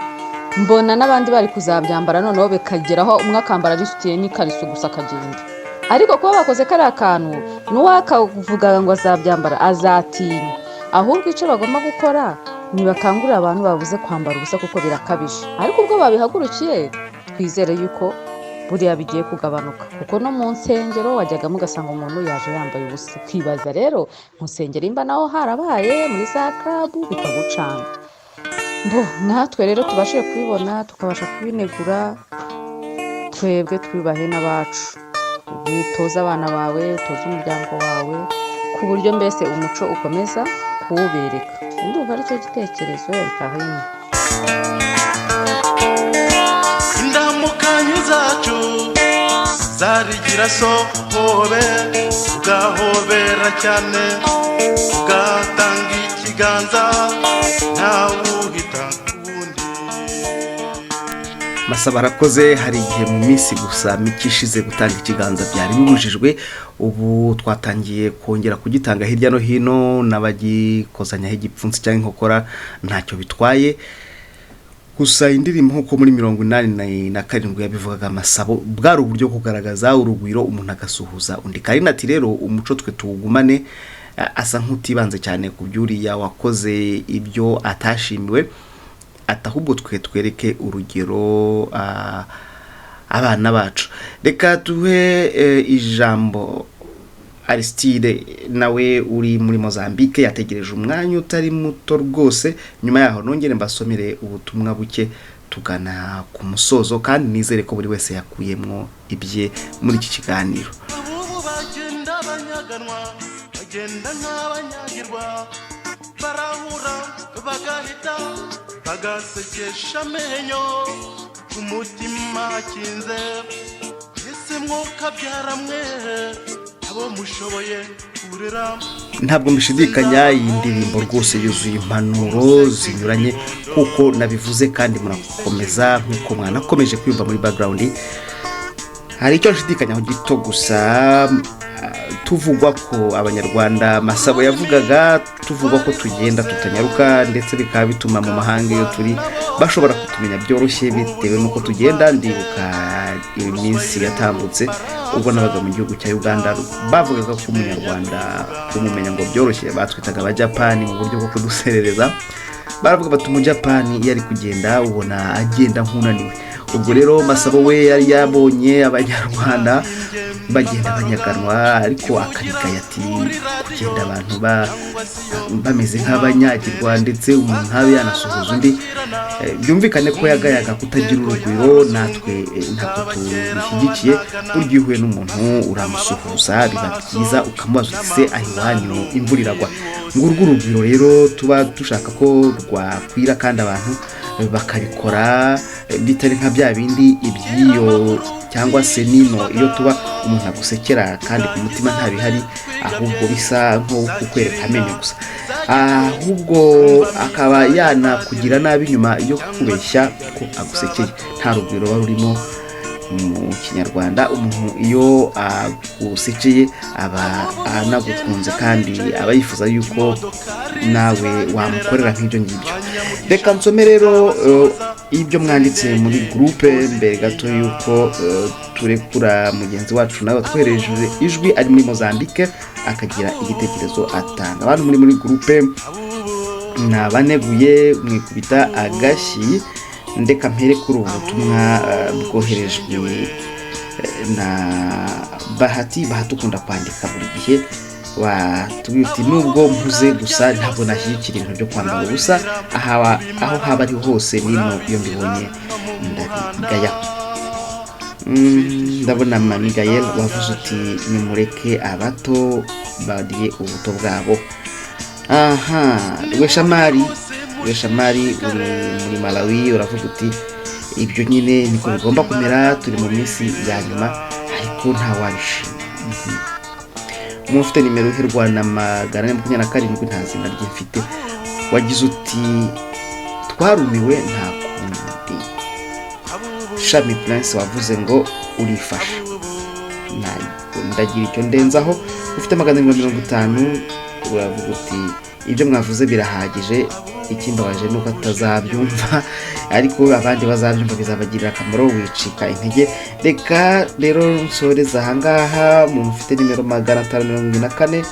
Speaker 9: mbona n'abandi bari kuzabyambara, noneho bikageraho umwe akambara arisutiye n'ikariso gusa akagenda. Ariko kuba bakoze kariya kantu, n'uwakavuga ngo azabyambara azatinya. Ahubwo icyo bagomba gukora ni bakangurira abantu babuze kwambara ubusa, kuko birakabije. Ariko ubwo babihagurukiye, twizere yuko buriya bigiye kugabanuka, kuko no mu nsengero wajyagamo ugasanga umuntu yaje yambaye ubusa, ukibaza rero mu nsengero imba naho harabaye muri za club, bikagucanga. Mbo natwe rero tubashije kubibona, tukabasha kubinegura, twebwe twubahe n'abacu. Utoze abana bawe, utoze umuryango wawe, ku buryo mbese umuco ukomeza kuwubereka. Ndumva aricyo gitekerezo ya Karine.
Speaker 5: Indamukanyo zacu zarigira sohobe, ugahobera cyane, ugatanga ikiganza, ntawuhita kuwundi.
Speaker 6: Masaba arakoze. Hari igihe mu minsi gusa mike ishize gutanga ikiganza byari bibujijwe, ubu twatangiye kongera kugitanga hirya no hino, n'abagikozanyaho igipfunsi cyangwa inkokora ntacyo bitwaye. Gusa indirimbo nk'uko muri 87 yabivugaga Masabo, bwari uburyo bwo kugaragaza urugwiro, umuntu agasuhuza undi. Karina ati: "Rero umuco twe tuwugumane." Asa nk'utibanze cyane ku by'uriya wakoze ibyo atashimiwe, ati: "Ahubwo twe twereke urugero abana bacu." Reka duhe ijambo Aristide nawe uri muri Mozambique, yategereje umwanya utari muto rwose. Nyuma yaho nongere mbasomere ubutumwa buke. Tugana ku musozo, kandi nizere ko buri wese yakuyemo ibye muri iki kiganiro.
Speaker 5: Ubu bagenda banyaganwa, bagenda nk'abanyagirwa, barahura bagahita bagasekesha amenyo, ku mutima hakinze. Ese mwuka byaramwe abo mushoboye kurera?
Speaker 6: Ntabwo mbishidikanya, iyi ndirimbo rwose yuzuye impanuro zinyuranye kuko nabivuze, kandi murakomeza nk'uko mwanakomeje kwiyumva muri background. Hari icyo nshidikanyaho gito gusa. Tuvugwa ko Abanyarwanda, Masabo yavugaga, tuvugwa ko tugenda tutanyaruka, ndetse bikaba bituma mu mahanga iyo turi bashobora kutumenya byoroshye bitewe n'uko tugenda. Ndibuka iminsi yatambutse ubwo nabaga mu gihugu cya Uganda, bavugaga ko Umunyarwanda kumumenya ngo byoroshye, batwitaga Abajapani mu buryo bwo kuduserereza. Baravuga bati: "Umujapani iyo ari kugenda ubona agenda nk'unaniwe." Ubwo rero Masabo we yari yabonye Abanyarwanda bagenda banyaganwa, ariko akabigaya ati kugenda abantu bameze nk'abanyagirwa, ndetse umuntu ntabe yanasuhuza undi. Byumvikane ko yagayaga kutagira urugwiro. Natwe ntabwo tubishyigikiye. Burya iyo uhuye n'umuntu uramusuhuza, biba byiza, ukamubaza uti: "Se aho iwanyu imvura iragwa?" Ngurwo urugwiro rero tuba dushaka ko rwakwira, kandi abantu bakabikora bitari nka bya bindi iby'iyo cyangwa se nino, iyo tuba umuntu agusekera kandi ku mutima ntabihari, ahubwo bisa nko kukwereka amenyo gusa, ahubwo akaba yanakugira nabi nyuma yo kukubeshya ko agusekeye. Nta rugwiro ruba rurimo. Mu Kinyarwanda, umuntu iyo agusekeye aba anagukunze, kandi aba yifuza yuko nawe wamukorera nk'ibyo ngibyo. Reka nsome rero ibyo mwanditse muri groupe mbere gato y'uko turekura mugenzi wacu nawe watwohereje ijwi ari muri Mozambique, akagira igitekerezo atanga. Abantu muri groupe ni abaneguye, mwikubita agashyi. Ndeka mpere kuri ubu butumwa bwoherejwe na Bahati. Bahati ukunda kwandika buri gihe, watubwira uti: "Nubwo mpuze gusa ntabwo nashyigikira ibintu byo kwambara ubusa aho haba ari hose, nino iyo mbibonye ndabigaya." Ndabona Mami Gayel wavuze uti: "Nimureke abato barye ubuto bwabo." Aha Rweshamari, Rweshamari uri muri Malawi, uravuga uti: "Ibyo nyine niko bigomba kumera, turi mu minsi ya nyuma, ariko ntawabishima." Umuntu ufite nimero iherwa na 427, nta zina rye mfite, wagize uti: "Twarumiwe, nta kundi." Shami Prince wavuze ngo urifasha, ntabwo ndagira icyo ndenzaho. Ufite 750 uravuga uti: "Ibyo mwavuze birahagije, ikimbabaje ni uko atazabyumva, ariko abandi bazabyumva bizabagirira akamaro." Wicika intege. Reka rero nsoreze ahangaha. Mu mufite nimero 574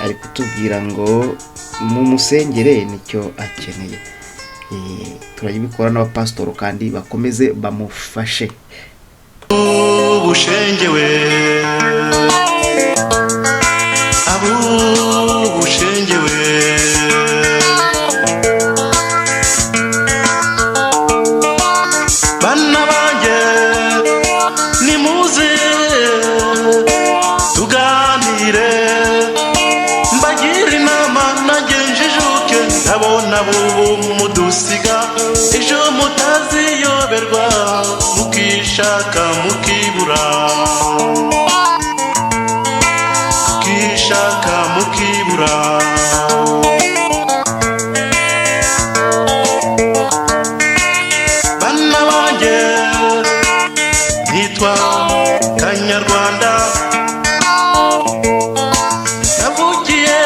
Speaker 6: ari kutubwira ngo mumusengere, nicyo akeneye. Turabikora n'abapasitoro kandi bakomeze bamufashe.
Speaker 5: Ubushengewe ab'ubushengewe, bana banjye, nimuze tuganire, mbagire inama nanjye njijuke. Ndabona bubu mudusiga, ejo mutaziyoberwa mukishaka mukibura, mukishaka mukibura. Bana banjye, nitwa Kanyarwanda, navukiye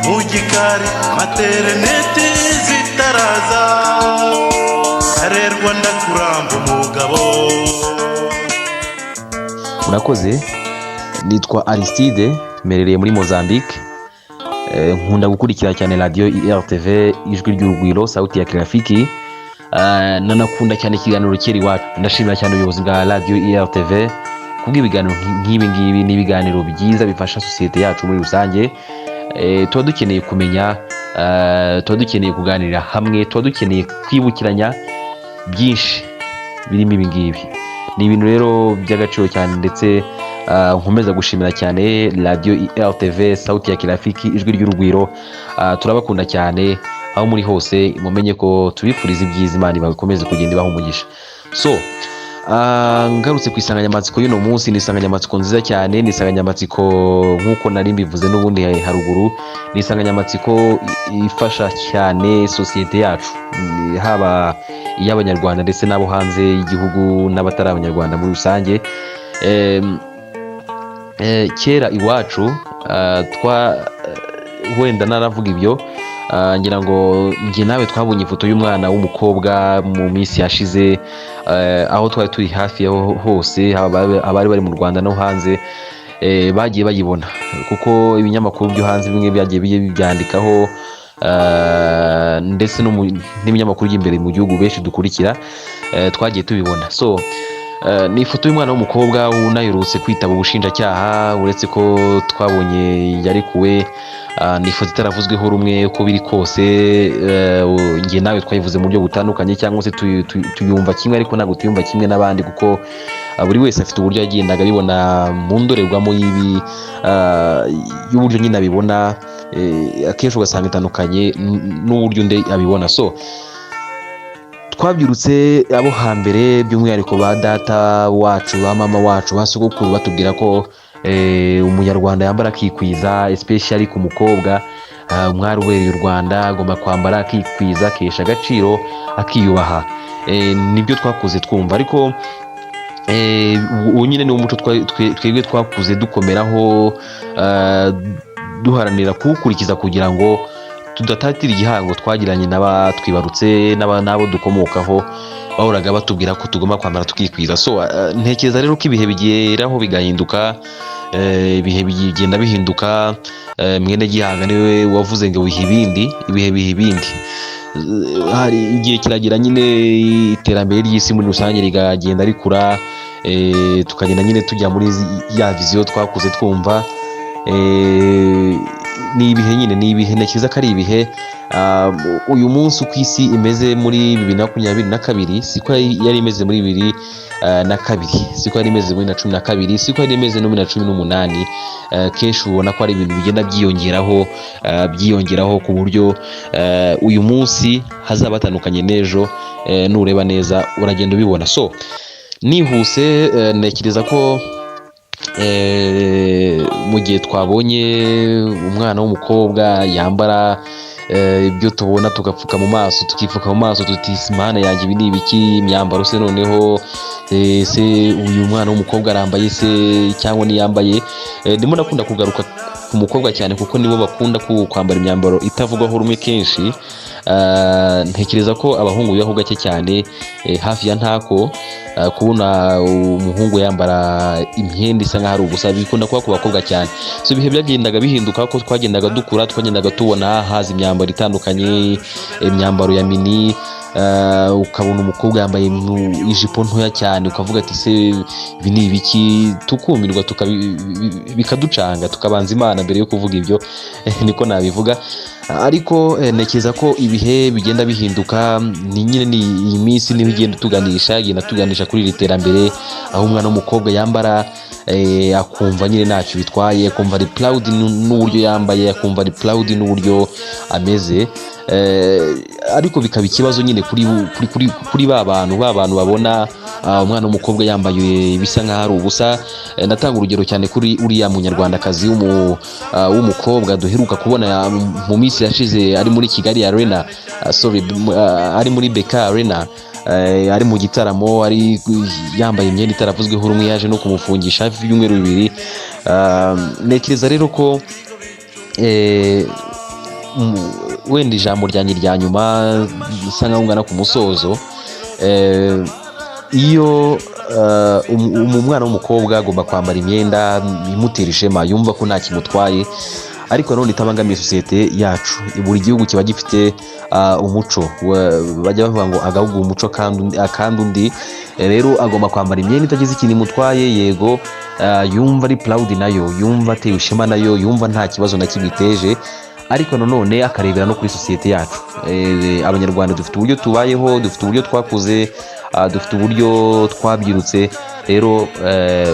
Speaker 5: mu gikari materineti zitaraza, arerwa ndakuramba umugabo.
Speaker 10: Murakoze. Nitwa Aristide, mperereye muri Mozambique. Nkunda gukurikira cyane radiyo IRTV Ijwi ry'Urugwiro, Sauti ya Kirafiki. Nanakunda cyane ikiganiro Kera Iwacu. Ndashimira cyane ubuyobozi bwa radiyo IRTV kubw'ibiganiro nk'ibi ngibi. Ni ibiganiro byiza bifasha sosiyete yacu muri rusange. Tuba dukeneye kumenya Tuba dukeneye kuganirira hamwe, tuba dukeneye kwibukiranya byinshi birimo ibi ngibi. Ni ibintu rero by'agaciro cyane, ndetse nkomeza gushimira cyane radiyo RTV, Sauti ya Kirafiki, Ijwi ry'Urugwiro. Turabakunda cyane aho muri hose, mumenye ko tubifuriza ibyiza, Imana ibakomeze kugenda ibaha umugisha. So ngarutse ku insanganyamatsiko y'uno munsi, ni insanganyamatsiko nziza cyane, ni insanganyamatsiko nk'uko nari mbivuze n'ubundi haruguru, ni insanganyamatsiko ifasha cyane sosiyete yacu, haba iy'Abanyarwanda ndetse n'abo hanze y'igihugu n'abatari Abanyarwanda muri rusange. Kera iwacu twa wenda naravuga ibyo, ngira ngo njye nawe twabonye ifoto y'umwana w'umukobwa mu minsi yashize, aho twari turi hafi yaho hose, haba abari bari mu Rwanda no hanze, bagiye bayibona, kuko ibinyamakuru byo hanze bimwe byagiye bibyandikaho, ndetse n'ibinyamakuru by'imbere mu gihugu benshi dukurikira, twagiye tubibona. So ni ifoto y'umwana w'umukobwa unaherutse kwitaba ubushinjacyaha, uretse ko twabonye yarekuwe. Ni ifoto itaravuzweho rumwe. Uko biri kose, njye nawe twayivuze mu buryo butandukanye, cyangwa se tuyumva kimwe, ariko ntabwo tuyumva kimwe n'abandi, kuko buri wese afite uburyo yagendaga abibona mu ndorerwamo y'ibi, y'uburyo nyine abibona, akenshi ugasanga itandukanye n'uburyo undi abibona. So twabyirutse abo hambere, by'umwihariko ba data wacu, ba mama wacu, ba sogokuru, batubwira ko Umunyarwanda yambara akikwiza, especially ku mukobwa. Umwari ubereye u Rwanda agomba kwambara akikwiza, akesha agaciro, akiyubaha. Nibyo twakuze twumva, ariko ubu nyine ni umuco twebwe twakuze dukomeraho, duharanira kuwukurikiza kugira ngo tudatatira igihango twagiranye n'abatwibarutse n'abo dukomokaho, bahoraga batubwira ko tugomba kwambara tukikwiza. So ntekereza rero ko ibihe bigeraho bigahinduka, ibihe bigenda bihinduka. Mwene Gihanga niwe wavuze ngo biha ibindi, ibihe biha ibindi. Hari igihe kiragira nyine iterambere ry'isi muri rusange rigagenda rikura, tukagenda nyine tujya muri ya vision twakuze twumva. Ni ibihe nyine, ni ibihe, ntekereza ko ari ibihe. Uyu munsi uko isi imeze muri 2022 siko yari imeze muri 2002, siko yari imeze muri na 12, siko yari imeze no muri na 18. Kenshi ubona ko ari ibintu bigenda byiyongeraho, byiyongeraho ku buryo uyu munsi hazaba hatandukanye n'ejo. Nureba neza uragenda ubibona. So nihuse, ntekereza ko mu gihe twabonye umwana w'umukobwa yambara ibyo tubona tugapfuka mu maso, tukipfuka mu maso, tuti: "Mana yanjye, ibi ni ibiki? Imyambaro se noneho, se uyu mwana w'umukobwa arambaye se cyangwa ntiyambaye?" Ndimo nakunda kugaruka ku mukobwa cyane kuko nibo bakunda kwambara imyambaro itavugwaho rumwe kenshi. Ntekereza ko abahungu bibaho gake cyane, hafi ya ntako, kubona umuhungu yambara imyenda isa nkaho ari ubusa, bikunda kuba ku bakobwa cyane. So ibihe byagendaga bihinduka, ko twagendaga dukura, twagendaga tubona haza imyambaro itandukanye, imyambaro ya mini, ukabona umukobwa yambaye ijipo ntoya cyane, ukavuga ati: "Se ibi ni ibiki?" Tukumirwa, bikaducanga, tukabanza Imana mbere yo kuvuga ibyo, niko nabivuga. Ariko ntekereza ko ibihe bigenda bihinduka, ni nyine ni iyi minsi niho igenda ituganisha, igenda tuganisha kuri iri terambere, aho umwana w'umukobwa yambara akumva nyine ntacyo bitwaye, akumva ari proud n'uburyo yambaye, akumva ari proud n'uburyo ameze. Ariko bikaba ikibazo nyine kuri ba bantu babona umwana w'umukobwa yambaye ibisa nkaho ari ubusa. Ndatanga urugero cyane kuri uriya Munyarwandakazi w'umukobwa duheruka kubona mu minsi yashize ari muri Kigali Arena, sorry, ari muri BK Arena, ari mu gitaramo, ari yambaye imyenda itaravuzweho rumwe, yaje no kumufungisha hafi y'ibyumweru 2. Ntekereza rero ko wenda ijambo ryanjye rya nyuma bisa nkaho ngana ku musozo, iyo umwana w'umukobwa agomba kwambara imyenda imutera ishema, yumva ko nta kimutwaye, ariko nanone itabangamiye sosiyete yacu. Buri gihugu kiba gifite umuco. Bajya bavuga ngo agahugu umuco akandi undi. Rero agomba kwambara imyenda itagize ikintu imutwaye, yego, yumva ari proud nayo, yumva atewe ishema nayo, yumva nta kibazo na kimwe iteje. Ariko nanone akarebera no kuri sosiyete yacu. Abanyarwanda dufite uburyo tubayeho, dufite uburyo twakuze, dufite uburyo twabyirutse. Rero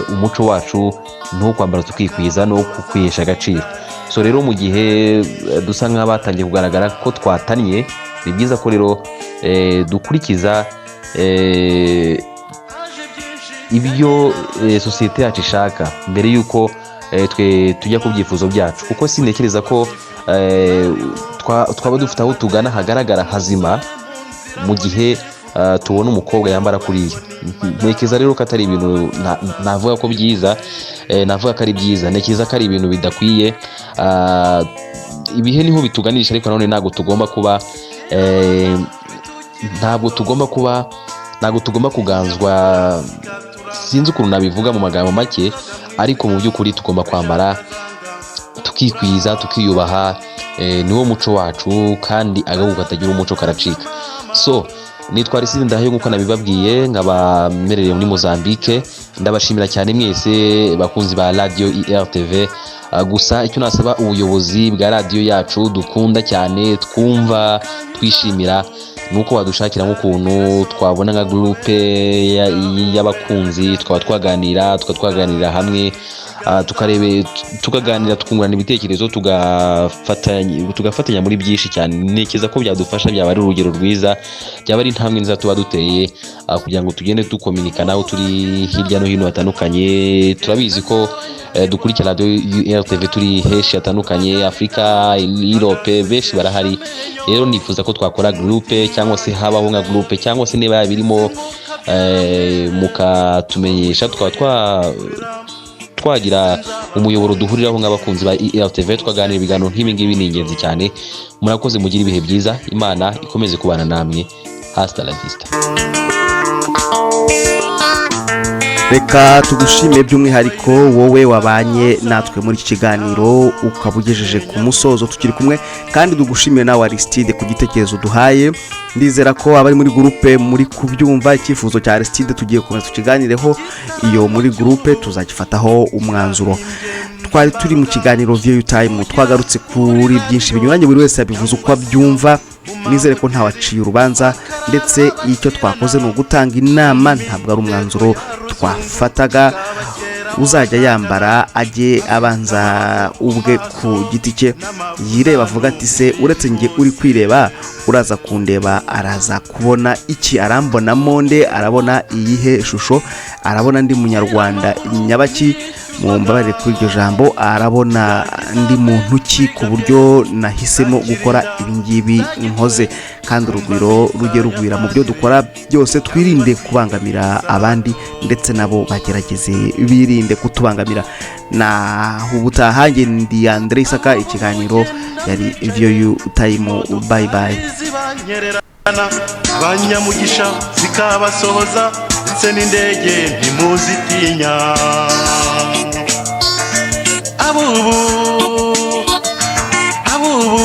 Speaker 10: umuco wacu ni uwo kwambara tukikwiza no kwihesha agaciro. So rero mu gihe dusa nk'abatangiye kugaragara ko twatannye, ni byiza ko rero dukurikiza ibyo sosiyete yacu ishaka mbere y'uko twe tujya ku byifuzo byacu, kuko sintekereza ko twaba dufite aho tugana hagaragara hazima mu gihe tubona umukobwa yambara kuriya. Ntekereza rero ko atari ibintu navuga ko byiza, navuga ko ari byiza. Ntekereza ko ari ibintu bidakwiye. Ibihe niho bituganisha, ariko nanone ntabwo tugomba kuganzwa. Sinzi ukuntu nabivuga mu magambo make, ariko mu by'ukuri tugomba kwambara tukikwiza, tukiyubaha. Niwo muco wacu, kandi agahugu katagira umuco karacika. So nitwa Aristide Ndahayo nk'uko nabibabwiye, nkaba mmerereye muri Mozambique. Ndabashimira cyane mwese bakunzi ba radiyo IRTV. Gusa icyo nasaba ubuyobozi bwa radiyo yacu dukunda cyane, twumva, twishimira, ni uko badushakira nk'ukuntu twabona nka gurupe y'abakunzi, tukaba twaganira, tukaba twaganirira hamwe, tukarebe, tukaganira, tukungurana ibitekerezo, tugafatanya muri byinshi cyane. Ntekereza ko byadufasha, byaba ari urugero rwiza, byaba ari intambwe nziza tuba duteye, kugira ngo tugende dukominikana aho turi hirya no hino hatandukanye. Turabizi ko dukurikira radiyo RTV turi henshi hatandukanye, Afurika, Europe, benshi barahari. Rero nifuza ko twakora gurupe, cyangwa se habaho nka gurupe, cyangwa se niba birimo mukatumenyesha, tukaba twagira umuyoboro duhuriraho nk'abakunzi ba IRTV, tukaganira ibiganiro nk'ibi ngibi. Ni ingenzi cyane. Murakoze, mugire ibihe byiza, Imana ikomeze kubana namwe. Hasta la vista.
Speaker 6: Reka tugushime by'umwihariko wowe wabanye natwe muri iki kiganiro ukaba ugejeje ku musozo tukiri kumwe, kandi tugushime nawe Aristide ku gitekerezo duhaye. Ndizera ko abari muri gurupe muri kubyumva. Icyifuzo cya Aristide tugiye gukomeza tukiganireho iyo muri gurupe, tuzagifataho umwanzuro. Twari turi mu kiganiro Viyu Time, twagarutse kuri byinshi binyuranye, buri wese yabivuze uko abyumva. Nizere ko ntawaciye urubanza, ndetse icyo twakoze ni ugutanga inama, ntabwo ari umwanzuro twafataga. Uzajya yambara ajye abanza ubwe ku giti cye yireba, avuga ati se uretse njye uri kwireba, uraza kundeba araza kubona iki? Arambonamo nde? Arabona iyihe shusho? Arabona ndi munyarwanda nyabaki? Mumbabarire kuri iryo jambo. Arabona ndi muntu ki ku buryo nahisemo gukora ibi ngibi nkoze? Kandi urugwiro rujye rugwira mu byo dukora byose, twirinde kubangamira abandi, ndetse nabo bagerageze birinde kutubangamira. Naho ubutaha, njye ndi Andre Isaka, ikiganiro yari Viyu Time. Bye bye.
Speaker 5: Zibanyererana abanyamugisha zikabasohoza, ndetse n'indege ntimuzitinya. Abubu, abubu,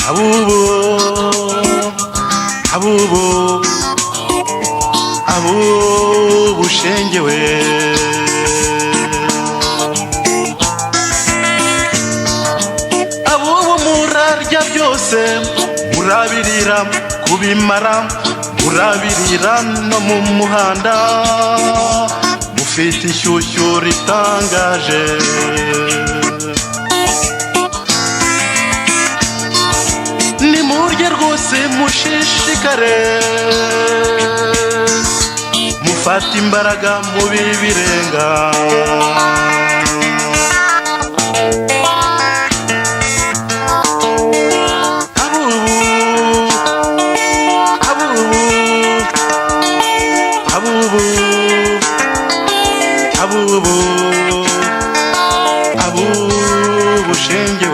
Speaker 5: abubu, abubu, abubu shengewe. Abubu murarya byose, murabirira kubimara, murabirira no mu muhanda, mufite ishyushyu ritangaje. Nimurye rwose mushishikare, mufate imbaraga mu bibirenga. Abubu, abubu, abubu, abubu, abubu shenge.